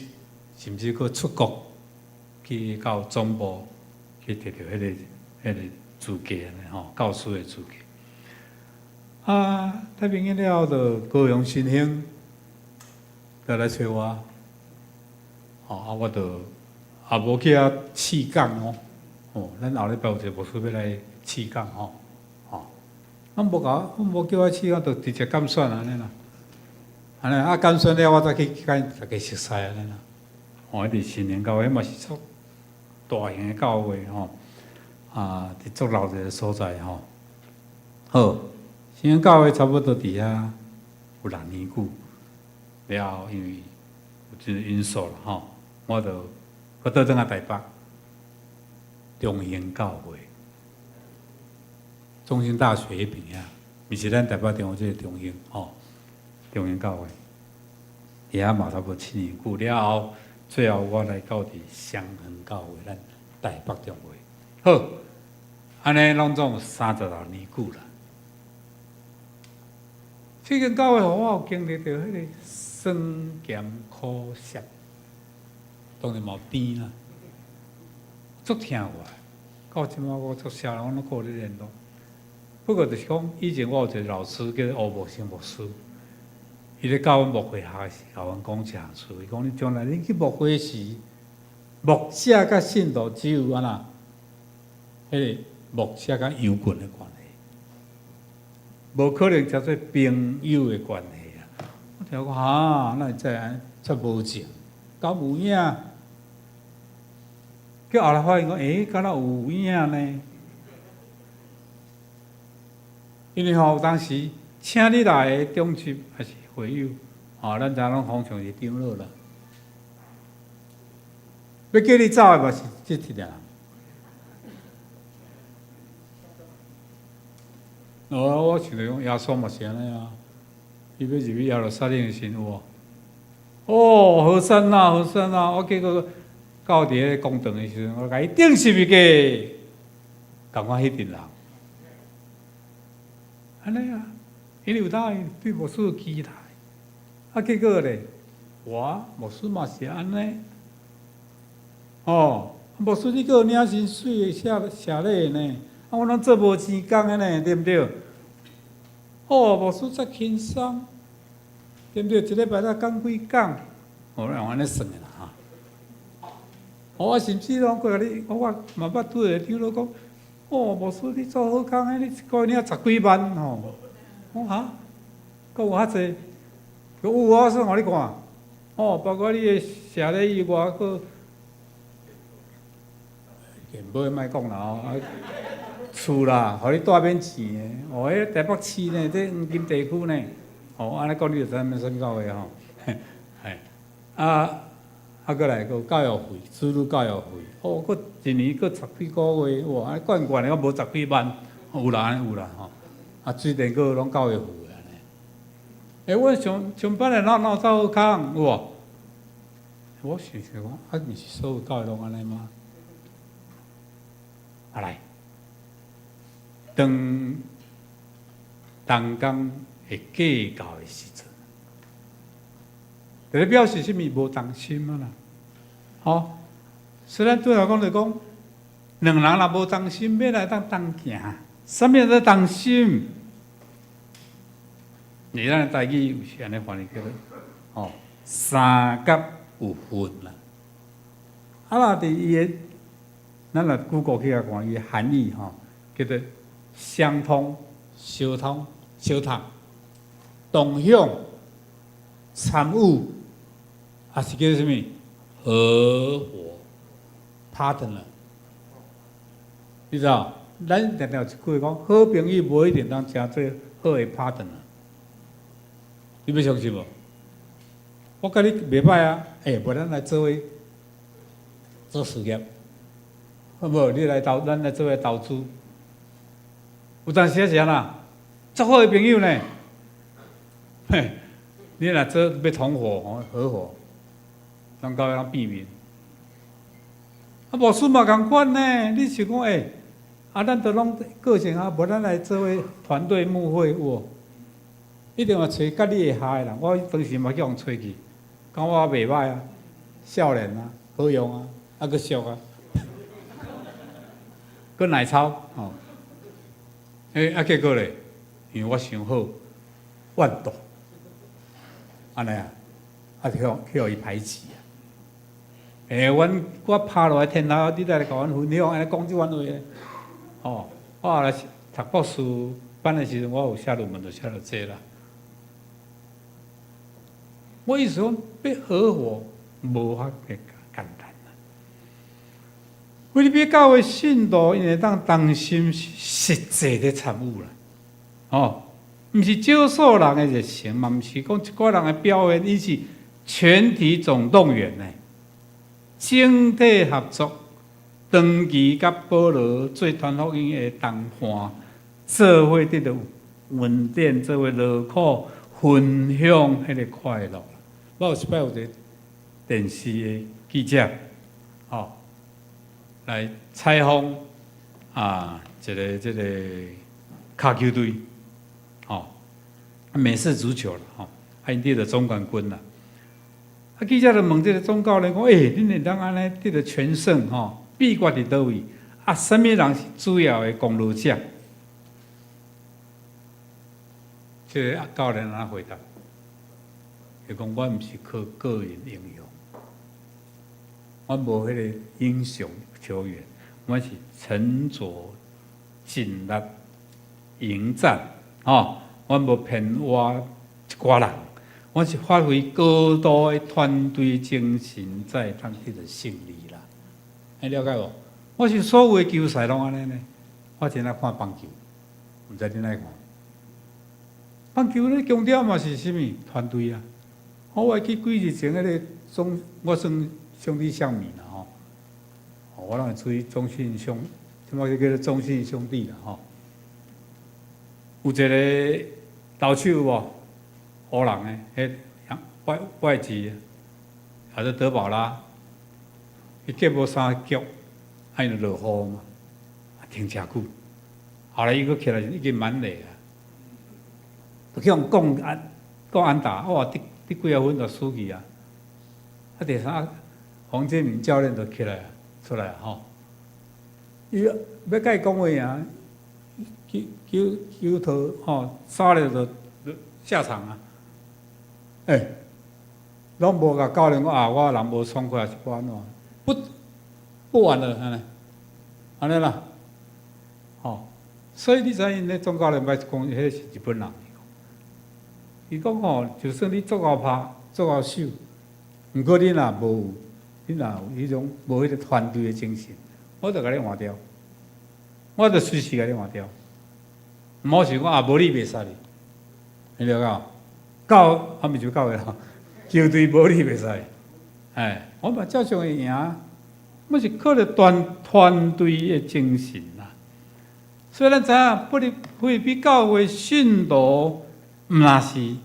Speaker 4: 甚至閣出國去到總部去摕著彼個資格呢，吼，教師的資格。啊，太平間了後，就高雄新興就來揣我。吼，啊，我就也無去遐試講哦，吼，咱後禮拜有一個牧師欲來試講吼，吼，阮無共，阮無叫我試講，就直接監選按呢啦，按呢啊監選了，我才去共大家熟似按呢啦。吼，彼佇新興教會嘛是足大型的教會吼，啊，佇足鬧熱的所在吼。好，新興教會差不多佇遐有6年久，了後因為有這個因素啦吼。我就閣倒轉來台北中興教會，中興大學彼邊啊，毋是咱台北中這個中興吼，中興教會，佇遐嘛差不多7年久了後，最後我來到佇雙園教會，咱台北中會。好，按呢攏總有36年久啦。這間教會予我有經歷著彼个酸鹹苦澀。當然嘛有甜啦，足疼我，到這擺我足痟，我攏閣有咧聯絡。不過就是講，以前我有一個老師叫做吳木生牧師，伊咧教阮牧會學的時，共阮講一項事，伊講你將來你去牧會時，牧者佮信徒只有按怎，彼个牧者佮羊群的關係，無可能叫做朋友的關係啊！我聽講哈，哪會這按呢，遮無情，敢有影？叫後來發現講，欸，敢若有影呢？因為吼，有當時請你來的長執抑是會友，吼，咱知影攏通常是長老啦。欲叫你走的嘛是這一個人。哦，我想著講耶穌嘛是按呢啊，伊欲入去耶路撒冷的時陣有無？哦，和散那，和散那，我結果到佇彼個廣場的時陣，我共伊釘十字架，仝款彼陣人。按呢啊，因為有當對牧師有期待，啊，結果咧，我牧師嘛是按呢，哦，牧師你閣有領薪水寫寫禮呢？啊，我攏做無錢工的呢，對毋對？哦，牧師遮輕鬆，對毋對？一禮拜才講幾工，哦，用按呢算的啦哈。哦，啊，甚至攏過來你，我嘛捌拄著長老講，哦，牧師你做好工的，你一個月領十幾萬吼。我哈，閣有遐濟？有啊，我算予你看。哦，包括你的謝禮以外，閣無莫講啦吼，啊，厝啦，予你住免錢的，哦，彼台北市呢，這黃金地區呢，哦，按呢講你就知影啥物教會吼，嘿，啊，啊，閣來閣教育費，子女教育費，哦，閣一年閣十幾個月，哇，按呢算算的，閣無十幾萬，有啦，按呢有啦吼，啊，水電閣攏教育費按呢。欸，阮上上班的哪有遮好工，有無？我想想講，啊，毋是所有教會攏按呢嗎？啊來，當同工會計較的時陣，就咧表示啥物？無同心啊啦！吼，雖然對來講就講，兩人若無同心，欲來當同行？啥物叫同心？你咱的台語有是按呢翻譯叫做，吼，三甲有份啦。啊，若佇伊的，咱若 Google 去共看伊的含義吼，叫做相通、相通、相通、同享、參與，抑是叫做啥物？合夥 partner。你知影？咱定定有一句話講，好朋友無一定通成做好的 partner。你欲相信無？我佮你袂䆀啊，欸，無咱來做伙做事業，好無？你來投，咱來做伙投資。有當時是按怎？足好的朋友呢？嘿，你若做欲同夥吼，合夥，咱到尾攏變面。啊，牧師嘛仝款呢？你想講欸，啊，咱都攏個性啊，無咱來做伙團隊牧會有無？一定會揣佮你會合的人。我當時嘛去予揣去，感覺我袂䆀啊，少年啊，好用啊，啊閣俗啊，閣耐操吼。欸，啊結果咧，因為我傷好，怨妒，按呢啊，啊去予伊排擠啊。欸，阮我拍落來天頭，你來共阮分享，按呢講這款話咧，吼，我後來讀博士班的時陣，我有寫論文，就寫著這啦。我意思講，欲合夥無遐個簡單啦。腓立比教會信徒，𪜶會當同心實際咧參與啦，吼，毋是少數人的熱誠，嘛毋是講一寡人的表現，伊是全體總動員呢，整體合作，長期佮保羅做傳福音的同伴，做伙得著恩典，做伙勞苦，分享彼個快樂。我有一擺有一個電視的記者，吼，來採訪啊，一個這個跤球隊，吼，美式足球啦，吼，啊，𪜶得著總冠軍啦。啊，記者就問這個總教練講：欸，恁會當按呢得著全勝，吼，秘訣佇佗位？啊，啥物人是主要的功勞者？這個教練按怎回答？伊講：我毋是靠個人英雄，我無彼個英雄球員，我是沉着盡力迎戰，吼，我無偏倚一寡人，我是發揮高度的團隊精神，才會當得著勝利啦。你了解無？我是所有的球賽攏按呢呢。我真愛看棒球，毋知恁愛看。棒球咧強調嘛是啥物？團隊啊！我會記幾日前彼個中，我算兄弟象迷啦吼。我攏會注意中信兄，什麼叫做中信兄弟啦吼。有一個投手無，烏人的，彼外外籍，還是德保拉，伊結無三局，啊𪜶就落雨嘛，停誠久，後來伊閣起來已經滿壘啊，就去予降安降安打，哇！得得幾仔分就輸去啊！啊，第三，黃建明教練就起來，出來吼。伊欲共伊講話啊，球球球頭吼，殺了就下場啊！欸，攏無共教練講啊，我人無爽快，還是無按怎？不不玩了，按呢，按呢啦，吼。所以你知𪜶咧總教練捌講，彼個是日本人。伊講吼，就算你足𠢕拍，足𠢕守，毋過你若無，你若有彼種無彼個團隊的精神，我就共你換掉，我就隨時共你換掉。毋好想講啊，無你袂使哩，你了解無？教啊，毋是教會啦，球隊無你袂使。哎，我嘛照常會贏，我是靠著團團隊的精神啦。所以咱知影，腓立比教會信徒，毋若是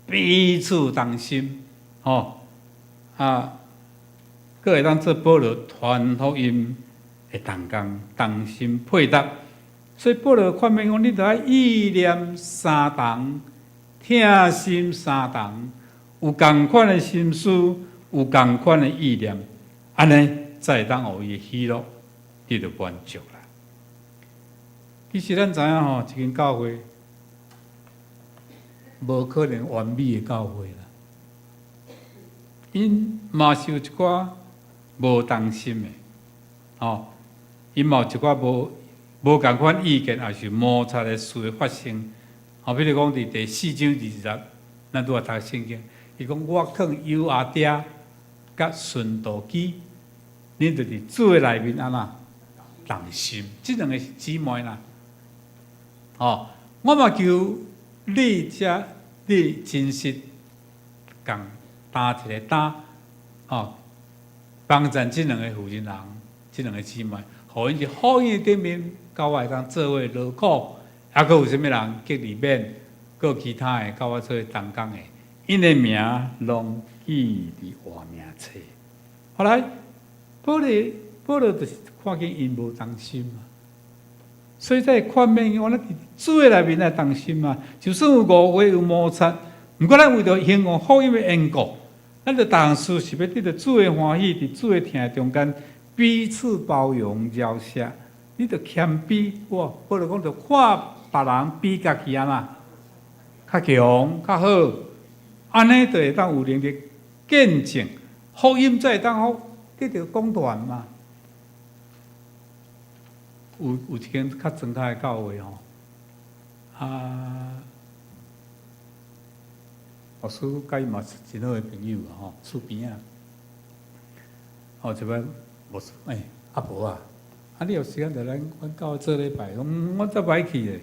Speaker 4: 彼此同心，吼啊，閣會當做保羅傳福音的同工，同心配搭。所以保羅勸勉講，你著愛意念相同，疼心相同，有仝款的心思，有仝款的意念，按呢才會當予伊的喜樂得著滿足啦。其實咱知影吼，一間教會無可能完美的教會啦，𪜶嘛是有一寡無同心的，吼，𪜶嘛有一寡無仝款意見，抑是摩擦的事會發生。吼，比如講佇第四章二十節，咱拄仔讀聖經，伊講我勸友阿爹佮順道基，恁著佇主的內面按怎同心，這兩个是姊妹啦。吼，我嘛求你遮你真實共擔一个擔，吼，幫贊這兩个婦人人，這兩个姊妹，予𪜶佇福音的頂面，佮我會當做伙勞苦，猶閣有啥物人革利免，閣有其他的佮我做伙同工的，𪜶的名攏記佇活命冊。後來，保羅就是看見𪜶無同心嘛，所以才會勸勉講，咱佇主的內面來同心嘛。就算有誤會有摩擦，毋過咱為著興旺福音的緣故，咱著逐項事是欲得著主的歡喜，佇主的疼中間彼此包容饒赦。你著謙卑，哇！保羅講著看別人比家己按怎較強較好，按呢就會當有能力見證福音，才會當好得著廣傳嘛。有一間較莊跤的教會吼，啊，牧師佮伊嘛是真好的朋友吼，厝邊仔。哦，一擺牧師，欸，阿婆啊，啊，你有時間就來阮教會做禮拜，講我才袂去咧。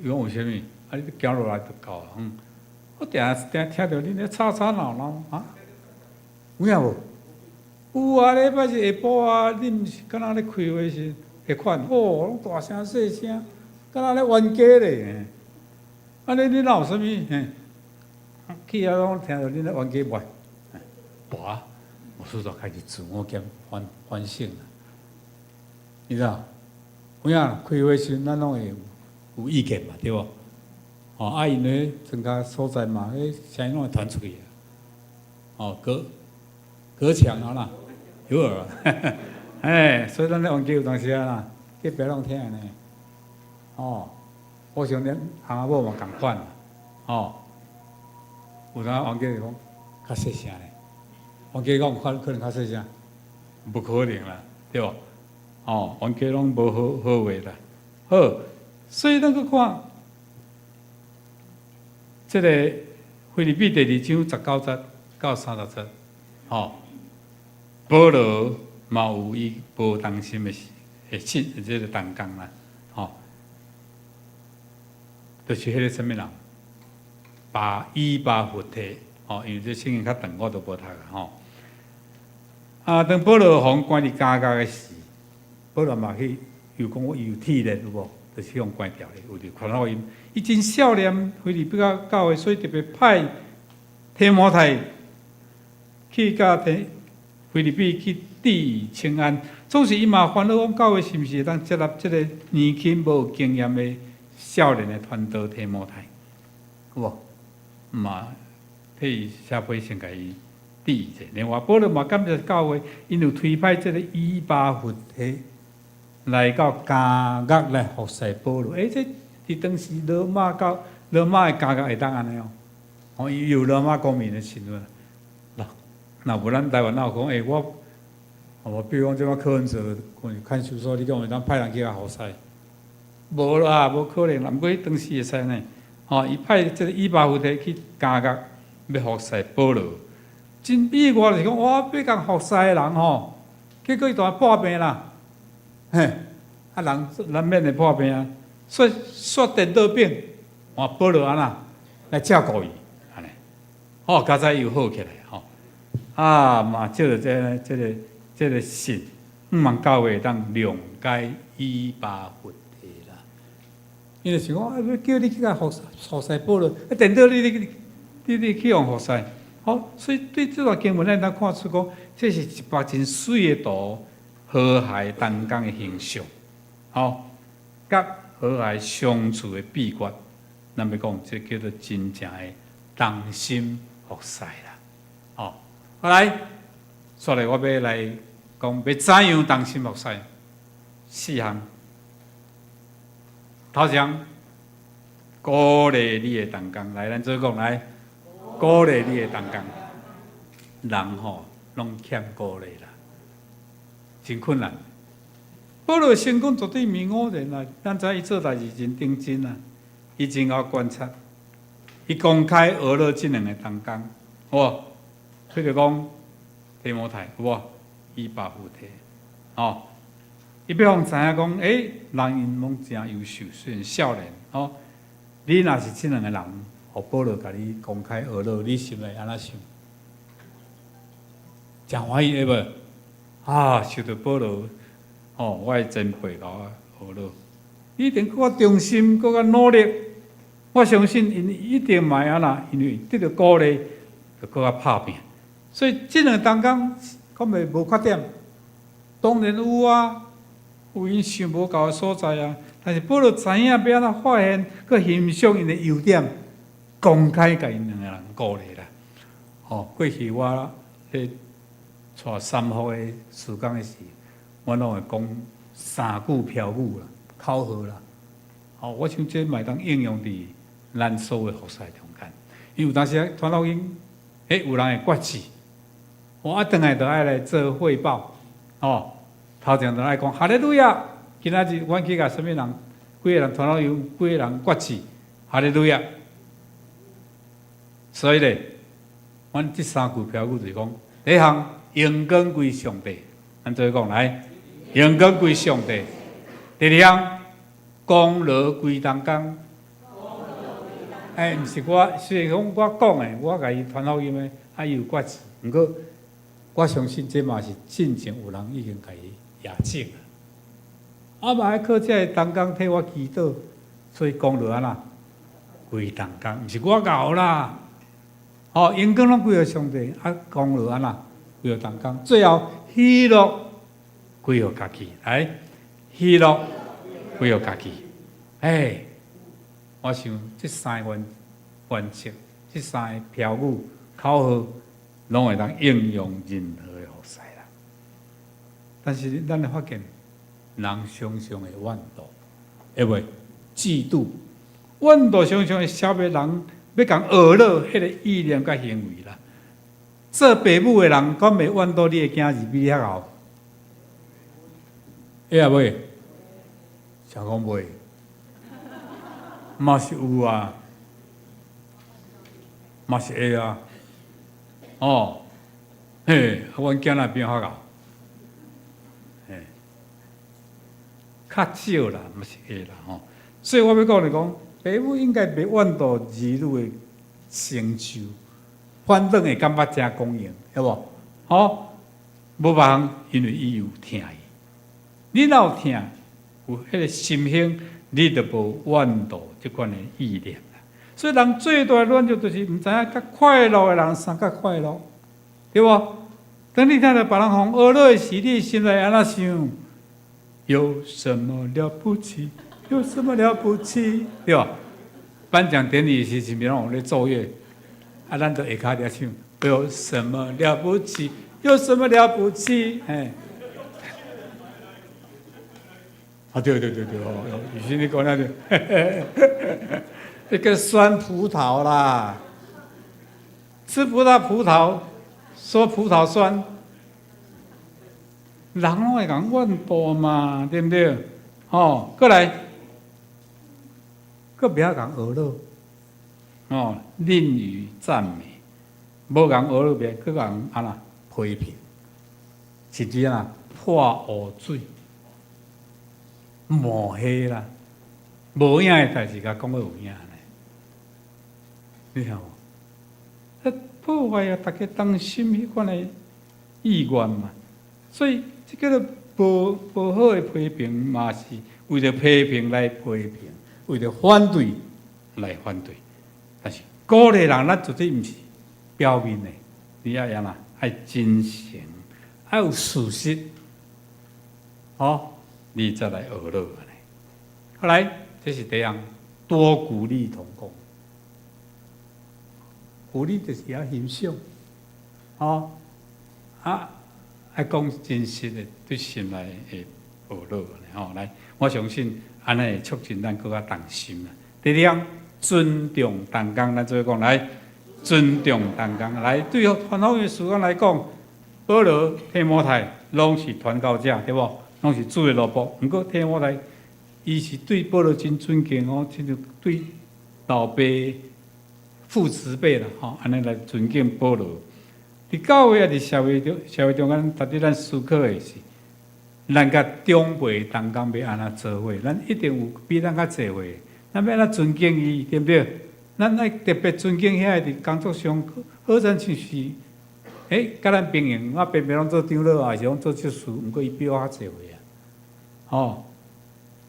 Speaker 4: 伊講為啥物？啊，你行落來就到啊。嗯，我定定聽著恁咧吵吵鬧鬧，啊，有影無？有啊，禮拜日下晡啊，恁毋是敢若咧開會時，彼款，哦，攏大聲細聲，敢若咧冤家咧。啊，你哪有啥物？嘿，去遐攏聽著恁咧冤家袂？無啊，牧師就開始自我檢反反省啦。你知影？有影開會時，咱攏會有意見嘛，對無？哦，啊，𪜶咧莊跤所在嘛，彼聲音攏會傳出去啊。哦，隔牆啊啦，有耳。哎，所以咱咧冤家有當時啊啦，隔壁攏聽呢。哦，我想恁翁仔某嘛仝款啦。哦，有當冤家就講較細聲咧，冤家講可可能較細聲，無可能啦，對無？哦，冤家攏無好好話啦。好，所以咱閣看，這個腓立比第二章十九節到三十節，吼，保羅嘛有伊無同心的的信，這個同工啦，吼，就是彼個啥物人，巴以巴弗提，吼，因為這聖經較長，我都無讀啦，吼。啊，當保羅予關佇監獄的時，保羅嘛去又講我有鐵鏈有無？就是予關牢咧，有佇傳福音。伊真少年，腓立比教會，所以特別派提摩太去共提腓立比去致請安。總是伊嘛煩惱講教會是毋是會當接納這個年輕無經驗的少年的傳道提摩太，有無？嘛，替伊寫批信共伊，注意者。另外，保羅嘛感謝教會，𪜶有推派這个以巴弗提來到監獄來服侍保羅。這佇當時羅馬教羅馬的監獄會當按呢哦，哦，伊有羅馬公民的身份。嗱，若無咱台灣哪有講，我，哦，比如講這擺柯文哲，看守所，你講會當派人去共服侍？無啦，無可能啦。毋過當時會使呢，吼，伊派這个以巴弗提去監獄，欲服侍保羅。真意外就是講，哇，欲共服侍的人吼，結果伊就破病啦，嘿，啊人難免會破病啊，所以煞顛倒病，換保羅按怎來照顧伊，按呢，吼，佳哉又好起來，吼，啊嘛，藉著這个信，向望教會會當諒解以巴弗提啦。因為是講，啊，欲叫你去共服侍保羅，啊，顛倒你去予服侍。好，所以對這段經文，咱通看出講，這是一幅真媠的圖，和諧同工的形象，吼，佮和諧相處的秘訣，咱欲講，這叫做真正的同心服侍啦。吼，好來，煞來我欲來講，欲怎樣同心服侍？四項，頭一項，鼓勵你的同工，來，咱做講來。鼓勵你的同工，人吼攏欠鼓勵啦，真困難。保羅成功絕對毋是偶然啦，咱知伊做代誌真認真啊，伊真𠢕觀察，伊公開呵咾這兩个同工，好，譬如講提摩太，有無？以巴弗提，哦，伊欲予知影講，人𪜶攏誠優秀，雖然少年，哦，你若是這兩个人，予保羅共你公開呵咾，你心內按怎想？誠歡喜會無？啊，受著保羅，哦，我的前輩共我呵咾，一定閣較忠心，閣較努力。我相信𪜶一定嘛會按怎，因為得著鼓勵，就閣較拍拚。所以這兩個同工講袂無缺點，當然有啊，有𪜶想無夠的所在啊。但是保羅知影欲按怎發現，閣欣賞𪜶的優點，公開共𪜶兩个人鼓勵啦。吼，過去我咧帶三福的事工的時，我攏會講三句標語啦、口號啦。吼，我想這嘛會當應用佇咱所有服侍中間，因為有當時傳福音，有人會決志，我轉來就愛來做匯報，吼，頭前就愛講哈利路亞，今仔日阮去共啥物人，幾个人傳福音，幾个人決志，哈利路亞。所以咧，阮這三句標語就是講，第一項榮光歸上帝，咱做伙講來，榮光歸上帝。第二項功勞歸同工。毋是我，雖然講我講的，我共伊傳福音的，啊，伊有決志，毋過我相信這嘛是真正有人已經共伊驗證啊。啊嘛愛靠這个同工替我祈禱，所以功勞按怎歸同工，毋是我𠢕啦。吼，榮光攏歸予上帝，啊，功勞按怎歸予同工，最後喜樂歸予家己，來，喜樂歸予家己，我想這三個原則，這三个標語口號，攏會當應用任何的服侍啦。但是咱會發現，人常常會怨妒，會袂？嫉妒，怨妒常常會消滅人欲共呵咾彼个意念佮行為啦。做爸母的人，敢會怨妒你的囝兒比你較𠢕？會抑袂？想講袂？嘛是有啊，嘛是會啊。哦，嘿，阮囝若比我較𠢕，嘿，較少啦，嘛是會啦吼。所以我欲講就講，爸母應該袂怨妒兒女的成就，反轉會感覺誠光榮，對無？吼，無別項，因為伊有疼伊。你若有疼，有彼个心胸，你就無怨妒這款的意念啦。所以人最大的軟弱就是毋知影較快樂的人啥較快樂，對無？當你聽著別人予呵咾的時，你心內按怎想？有什麼了不起？有什麼了不起？對無？頒獎典禮時，是毋是攏有咧奏樂？啊，咱就下跤佇遐唱。有什麼了不起？有什麼了不起？嘿，啊對對對對哦，以前你講那個，那個酸葡萄啦，吃不到葡萄，說葡萄酸，人攏會共怨妒嘛，對毋對？吼，過來，閣袂曉共學囉，哦，吝於讚美，無共學囉袂，閣共按怎批評，甚至按怎潑污水、抹黑啦，無影的代誌，共講甲有影呢？你聽無？啊，破壞啊，大家同心彼款的意願嘛，所以這叫做無好的批評，嘛是為著批評來批評，為著反對來反對。但是鼓勵人，咱絕對毋是表面的，你愛按怎？愛真誠，愛有事實，吼，你才來學落按呢。後來，這是第一項，多鼓勵同工，鼓勵就是要欣賞，吼，啊，愛講真實的，對心內的學落吼。來，我相信按呢會促進咱閣較同心啦。第二項，尊重同工，咱做伙講來，尊重同工來。對傳福音事工來講，保羅、提摩太攏是傳教者，對無？攏是主的奴僕。毋過提摩太，伊是對保羅真尊敬哦，親像對老爸父慈輩啦，吼，按呢來尊敬保羅。佇教會抑佇社會中間，值得咱思考的是，咱佮長輩同工欲按怎做伙？咱一定有比咱較濟歲，咱欲按怎尊敬伊，對毋對？咱愛特別尊敬遐個佇工作上，好親像是，佮咱平行，我平平攏做長老，抑是講做執事，毋過伊比我較濟歲啊，吼，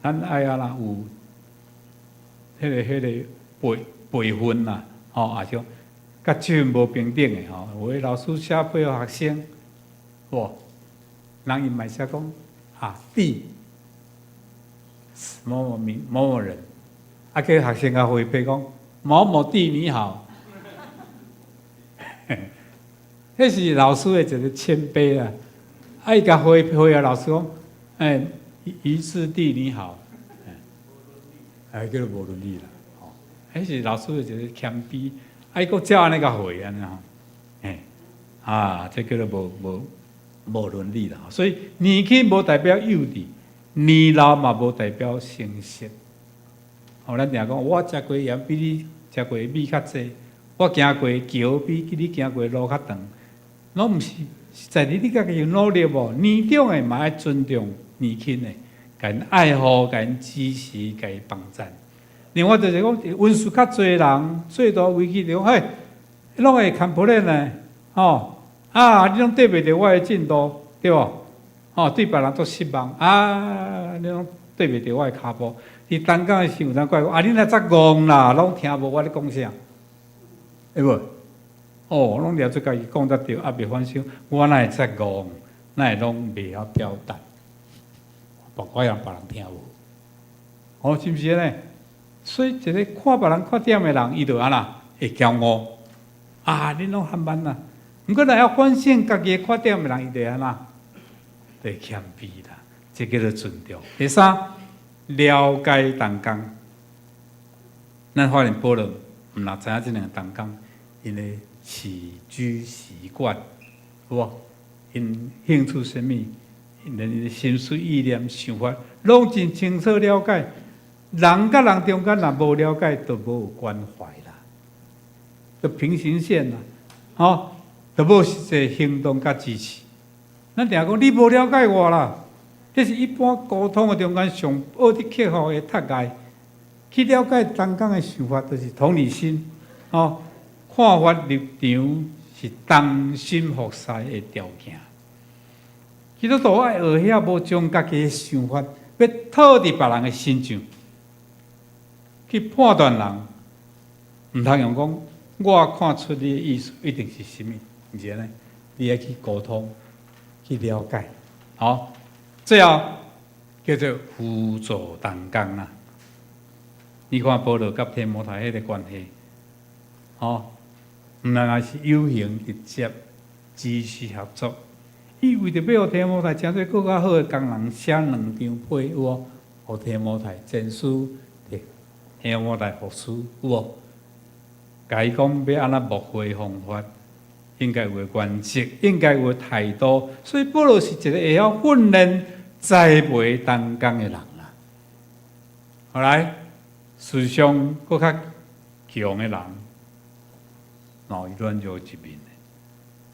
Speaker 4: 咱愛按怎有彼個輩分啦，吼，抑是講佮這份無平等的吼，有的老師寫批予學生，無，人伊嘛會使講啊，弟某某名某某人，啊，叫學生共回批講某某弟你好，彼是老師的一個謙卑啊，啊，伊共回回啊，老師講，欸，於師弟你好，哎，叫做無倫理啦，吼，彼是老師的一個謙卑，啊，伊閣照按呢共回按呢吼，欸，啊，這叫做無倫理啦，所以年輕無代表幼稚，年老嘛無代表成熟。吼，咱定講，我食過鹽比你食過米較濟，我行過橋比你行過路較長，攏毋是，實在你家己有努力無？年長的嘛愛尊重年輕的，共𪜶愛護，共𪜶支持，共伊幫贊。另外就是講，文書較濟人，最大危機就講，嘿，攏會 complain 呢，吼，啊，你攏綴袂著我的進度，對無？吼，對別人足失望，啊，你攏綴袂著我的跤步。佇同工的時有當怪講，啊，你若遮戇啦，攏聽無我咧講啥，會無？哦，攏掠做家己講得著，啊，袂反省，我哪會遮戇？哪會攏袂曉表達？我讓別人聽無？哦，是毋是按呢？所以一個看別人缺點的人，伊就按怎會驕傲。啊，你攏很慢啦。毋過若曉反省家己的缺點的人，伊就按怎？就會謙卑啦。這叫做尊重。第三，了解同工。咱發現保羅毋若知影這兩個同工，𪜶的起居習慣，有無？𪜶興趣啥物？𪜶的心思意念想法，攏真清楚了解。人佮人中間若無了解，就無有關懷啦，就平行線啦，吼，就無實際行動佮支持。咱定講你無了解我啦，這是一般溝通的中間上愛去克服的窒礙。去了解同工的想法，就是同理心，吼，看法立場是同心服侍的條件。基督徒愛學曉無將家己的想法，欲套佇別人的身上，去判斷人，毋通用講，我看出你的意思一定是啥物，毋是按呢？你愛去溝通，去了解，好，最後叫做輔助同工啦。你看保羅佮提摩太彼個關係，吼，毋但是有形直接支持合作。伊為著欲予提摩太成做閣較好的工人，寫兩張批有無？予提摩太前書，提摩太後書有無？共伊講欲按怎牧會方法，應該有的原則，應該有的態度。所以保羅是一個會曉訓練栽培同工的人啦。後來，思想閣較強的人，嘛有軟弱一面的。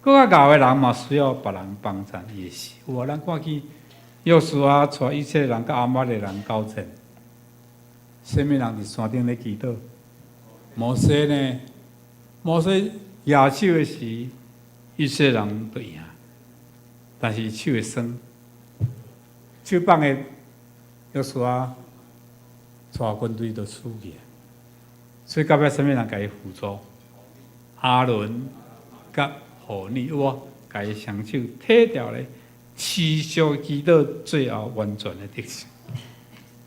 Speaker 4: 閣較𠢕的人嘛，需要別人幫贊伊的時。有無？咱看見約書亞帶以色列人佮亞瑪力人交戰，啥物人佇山頂咧祈禱？摩西呢？摩西舉手的時，以色列人就贏，但是手會酸，手放的約書亞帶軍隊就輸去，所以到尾啥物人共伊輔助？亞倫佮戶珥有無？共伊雙手提牢咧，持續祈禱，最後完全的得勝。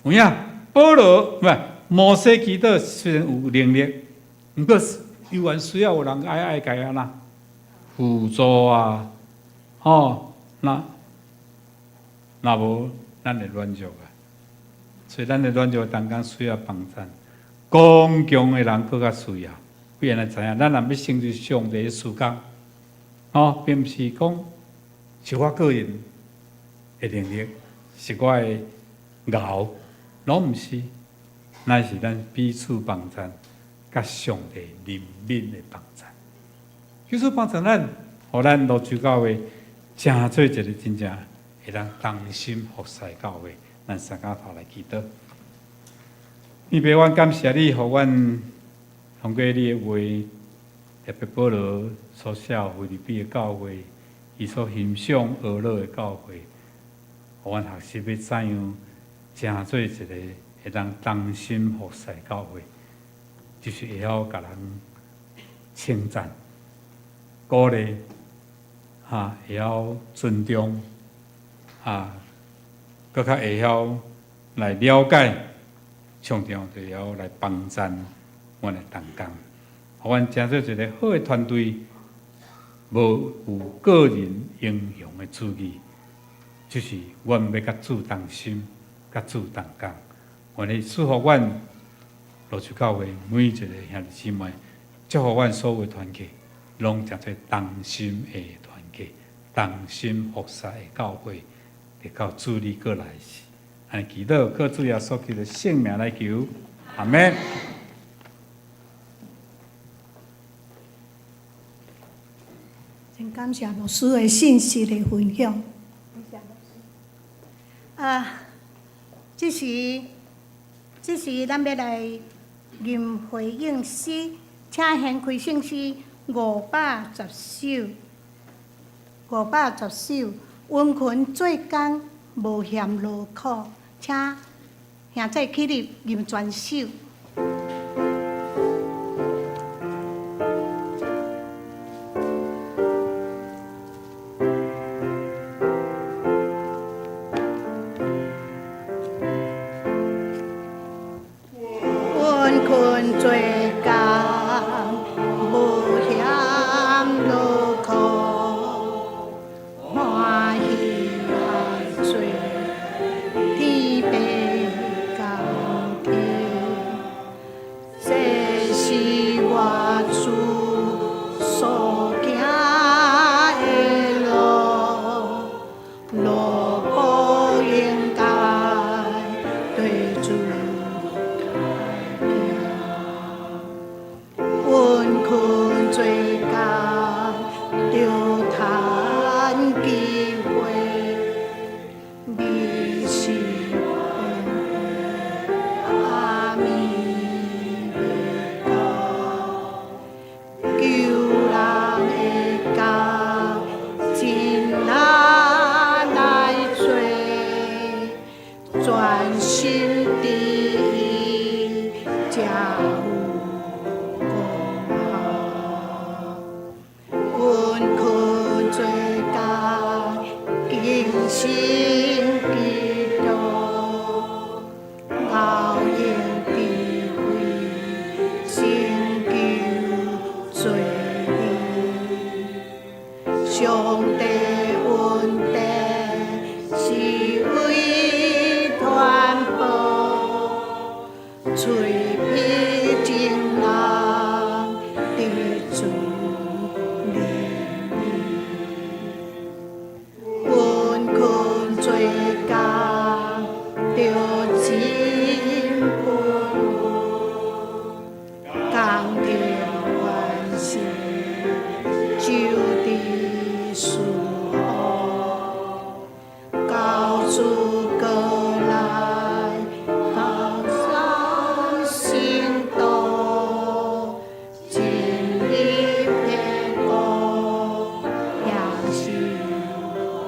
Speaker 4: 有影？保羅毋是摩西祈禱，雖然有能力，毋過猶原需要有人愛愛共伊按怎輔助啊，吼，那若無咱會軟弱啊。所以咱的軟弱當中需要幫贊，剛強的人閣較需要。為按呢知影，咱若欲成就上帝的事工，吼，並毋是講是我個人的能力，是我的𠢕，攏毋是，乃是咱彼此幫贊，佮上帝憐憫的幫贊。彼此幫贊咱，予咱蘆洲教會成做一個真正會當同心服侍教會。咱三跤頭來祈禱。天父，阮感謝你，予阮通過你的話，特別保羅所寫腓立比的教會，伊所欣賞學樂的教會，予阮學習欲怎樣成做一個會當同心服侍教會，就是會曉共人稱讚、鼓勵，哈，會曉尊重，啊，閣較會曉來了解，上重要就會曉來幫贊阮的同工，予阮成做一個好的團隊，無有個人英雄的主義，就是阮欲佮主同心，佮主同工。願你賜福阮蘆洲教會每一個兄弟姊妹，祝福阮所有團契，攏成做同心的團契，同心服侍的教會，直到主你閣來時。按呢祈禱，靠主耶穌基督聖名來求，阿門。
Speaker 3: 真感謝牧師的信息的分享。啊，這時，這時咱欲來吟回應詩，請掀開聖詩510首，510首，殷勤做工，無嫌勞苦，請兄姊起立吟全首。殷勤做工，無嫌勞苦，歡喜來做天父工課。這是我主所行的路，路不應該對主行。殷勤做工，著趁機會，你是阿彌陀，救人的工真難來做，專心致意才有功效。殷勤做工，敬信基督，熬用智慧，成就罪孽。彼眾人佇主裡面，勤懇做工，著真本分，工程完成，就佇事奉，到主過來，到咱聖徒，進入天國，享受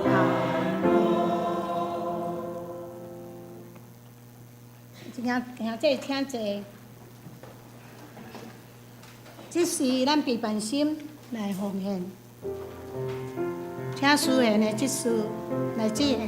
Speaker 3: 安樂。兄兄姐請坐。這是咱備辦心來奉獻，請書賢的執事來致獻。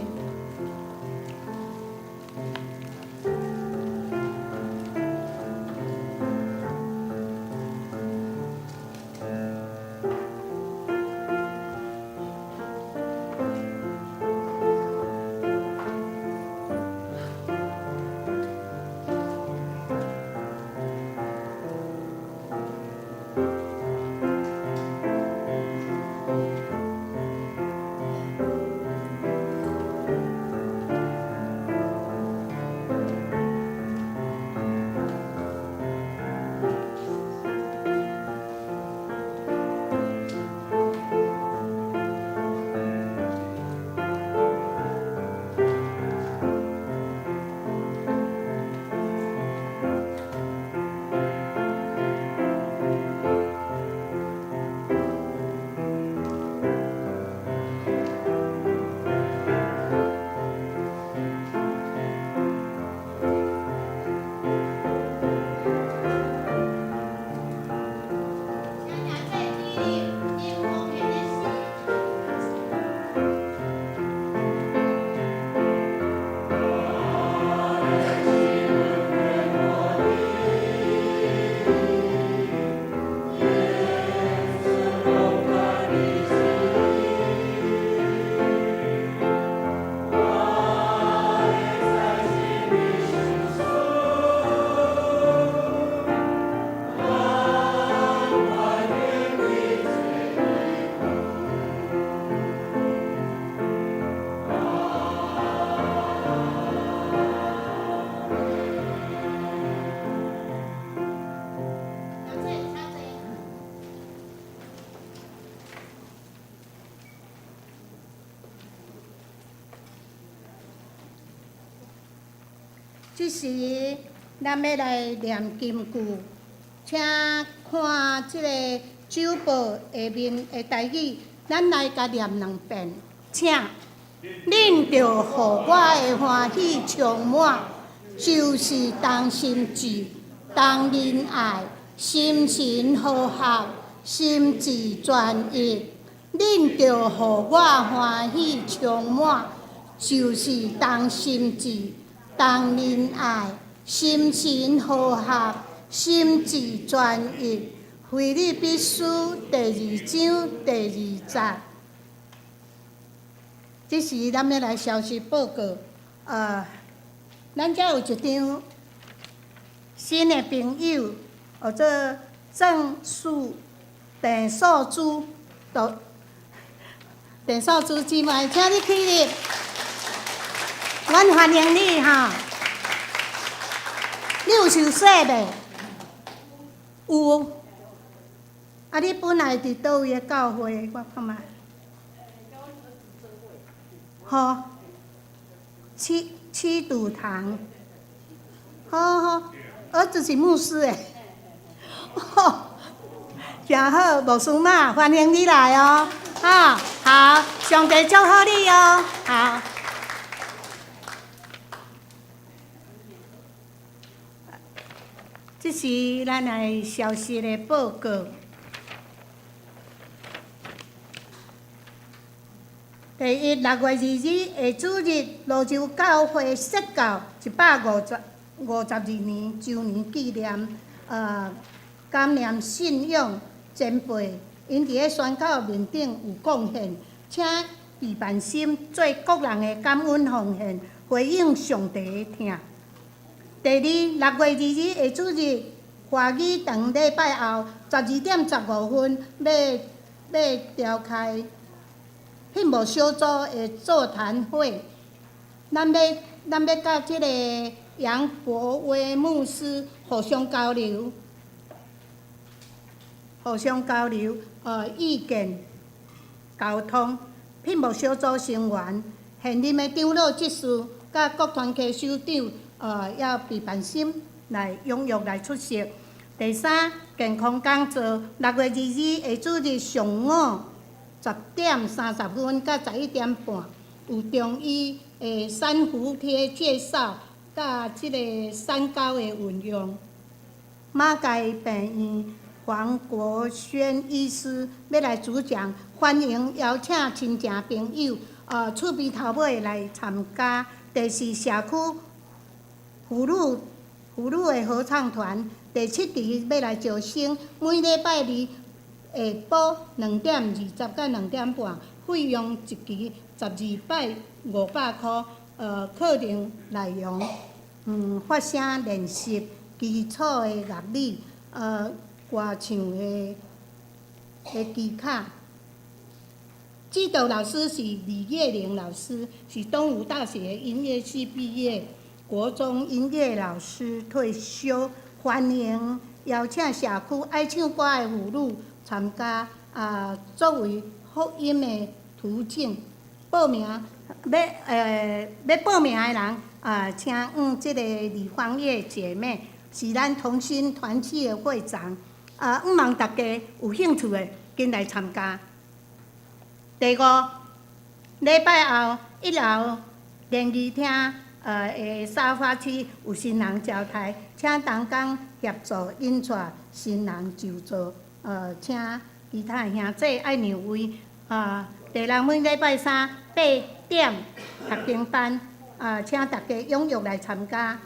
Speaker 3: 這時，咱欲來念金句，請看這個周報下面的台語，咱來共念兩遍，請。恁著予我的歡喜充滿，就是同心志、同仁愛、心神和合、心志專一。恁著予我歡喜充滿，就是同心志、同仁愛、心神和合、心志專一。腓立比書第二章第二節。這時，咱欲來消息報告。咱遮有一張新的朋友，號做鄭樹鄭素珠，鄭素珠姊妹，請你起立，阮歡迎你哈。你有受洗袂？有。啊，你本來佇佗位的教會？我看覓。好，七七堵堂。好好，兒子是牧師欸。吼，誠好，牧師媽，歡迎你來哦。哈，好，上帝祝福你哦。好。這是咱來消息的報告。第一，6月2日下主日，蘆洲教會設教152年週年紀念，感念信仰前輩，𪜶佇咧宣教面頂有貢獻，請備辦心做個人的感恩奉獻，回應上帝的疼。第二，6月22下主日，華語堂禮拜後12點15分，欲召開聘牧小組的座談會。咱欲佮這个楊國威牧師互相交流，互相交流，意見溝通。聘牧小組成員、現任的長老執事，佮各團契首長，要備辦心來踴躍來出席。第三，健康講座，6月22下主日上午10點30分到11點半，有中醫的三伏貼介紹，佮這个三高的運用。馬偕病院黃國軒醫師欲來主講，歡迎邀請親情朋友，厝邊頭尾來參加。第四，社區婦女的合唱團，第七期欲來招生，每禮拜二下晡2點20到2點半，費用一期12擺500箍。課程內容，發聲練習、基礎的樂理，歌唱的技巧。指導老師是李月玲老師，是東吳大學音樂系畢業，國中音樂老師退休。歡迎邀請社區愛唱歌的婦女參加，作為福音的途徑。報名欲報名的人，請問這个李芳葉姐妹，是咱同心團契的會長。向望大家有興趣的，緊來參加。第五，禮拜後一樓聯誼廳的沙發區有新人招待，請同工協助引帶新人就座。請其他的兄弟愛讓位。第六，每禮拜三8點讀經班，請大家踴躍來參加。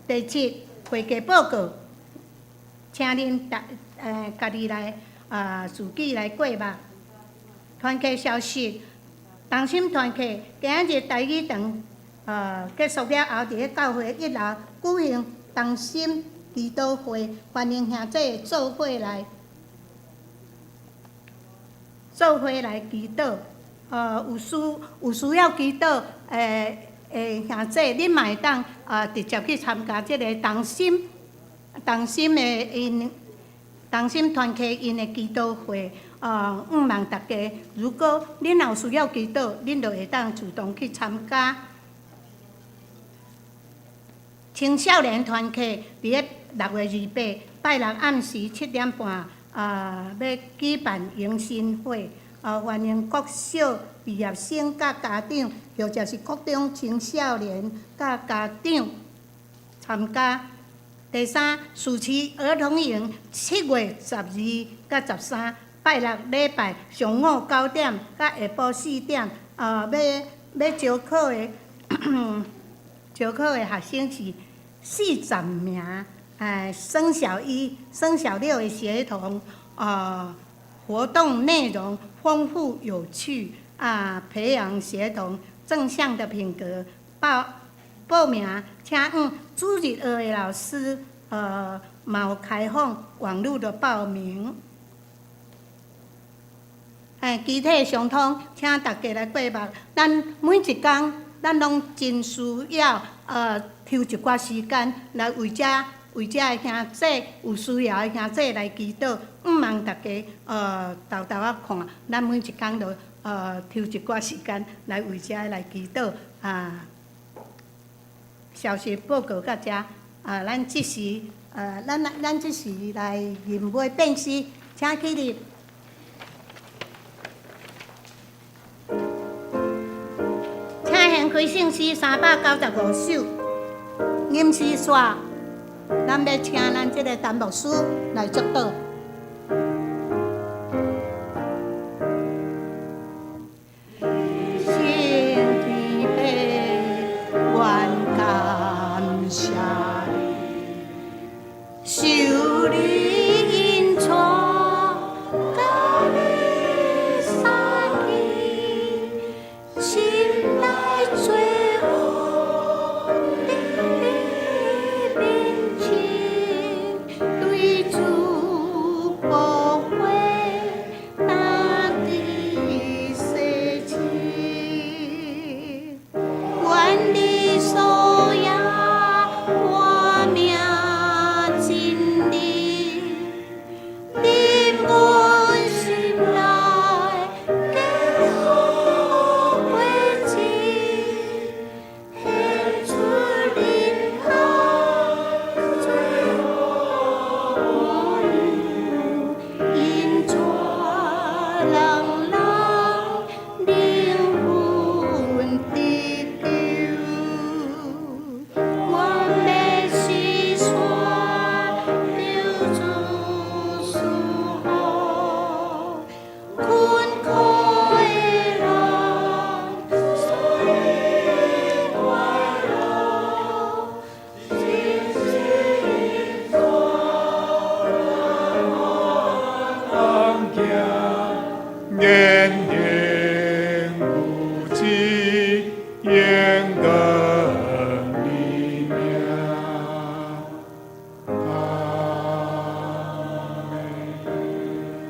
Speaker 3: 第七，會計報告，請恁家己來自己來過目。團契消息，同心團契今仔日台語堂結束了後，佇咧教會一樓舉行同心祈禱會，歡迎兄弟做伙來祈禱。有需要祈禱兄弟，恁嘛會當直接去參加這个同心的𪜶同心團契𪜶的祈禱會。向望大家，如果恁若有需要祈禱，恁就會當主動去參加。青少年團契佇咧6月28拜六暗時7點半，欲舉辦迎新會，歡迎國小畢業生佮家長，或者是國中青少年佮家長參加。第三，暑期兒童營7月12佮13，拜六禮拜上午9點到下晡4點，欲招考的學生是40名，升小一、升小六的學童，活動內容豐富有趣，培養學童正向的品格。報名請問主日學的老師，嘛有開放網路的報名。機體相通，請大家來過目。咱每一工，咱攏真需要抽一寡時間來為遮的兄弟有需要的兄弟來祈禱。向望大家沓沓仔看，咱每一工都抽一寡時間來為遮來祈禱啊。消息報告到遮，咱這時來吟尾變詩，請起立。請掀開聖詩395首，吟詩煞，咱欲請咱這个陳牧師來祝禱。聖天父，阮感謝你，受你引帶，佮你相去，心內做王的你。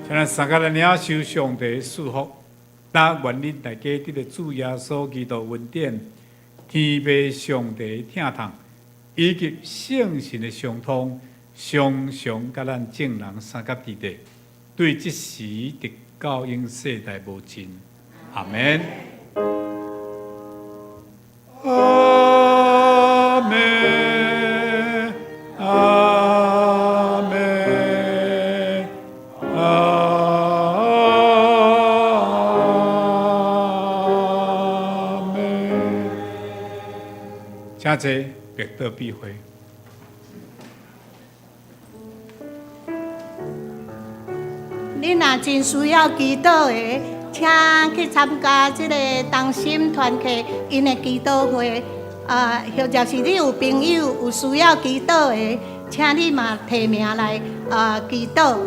Speaker 4: 請咱三個來領受上帝的祝福，那願恁大家得著主耶穌基督恩典、天父上帝疼痛，以及聖神的相通，常常佮咱眾人相佮佇咧，對這時直到永世代無盡。阿門。阿門。阿門。阿門。請坐，默禱閉會。
Speaker 3: 你若真需要祈禱的，請去參加這個同心團契𪜶的祈禱會。啊，或者是你有朋友有需要祈禱的，請你嘛提名來祈禱。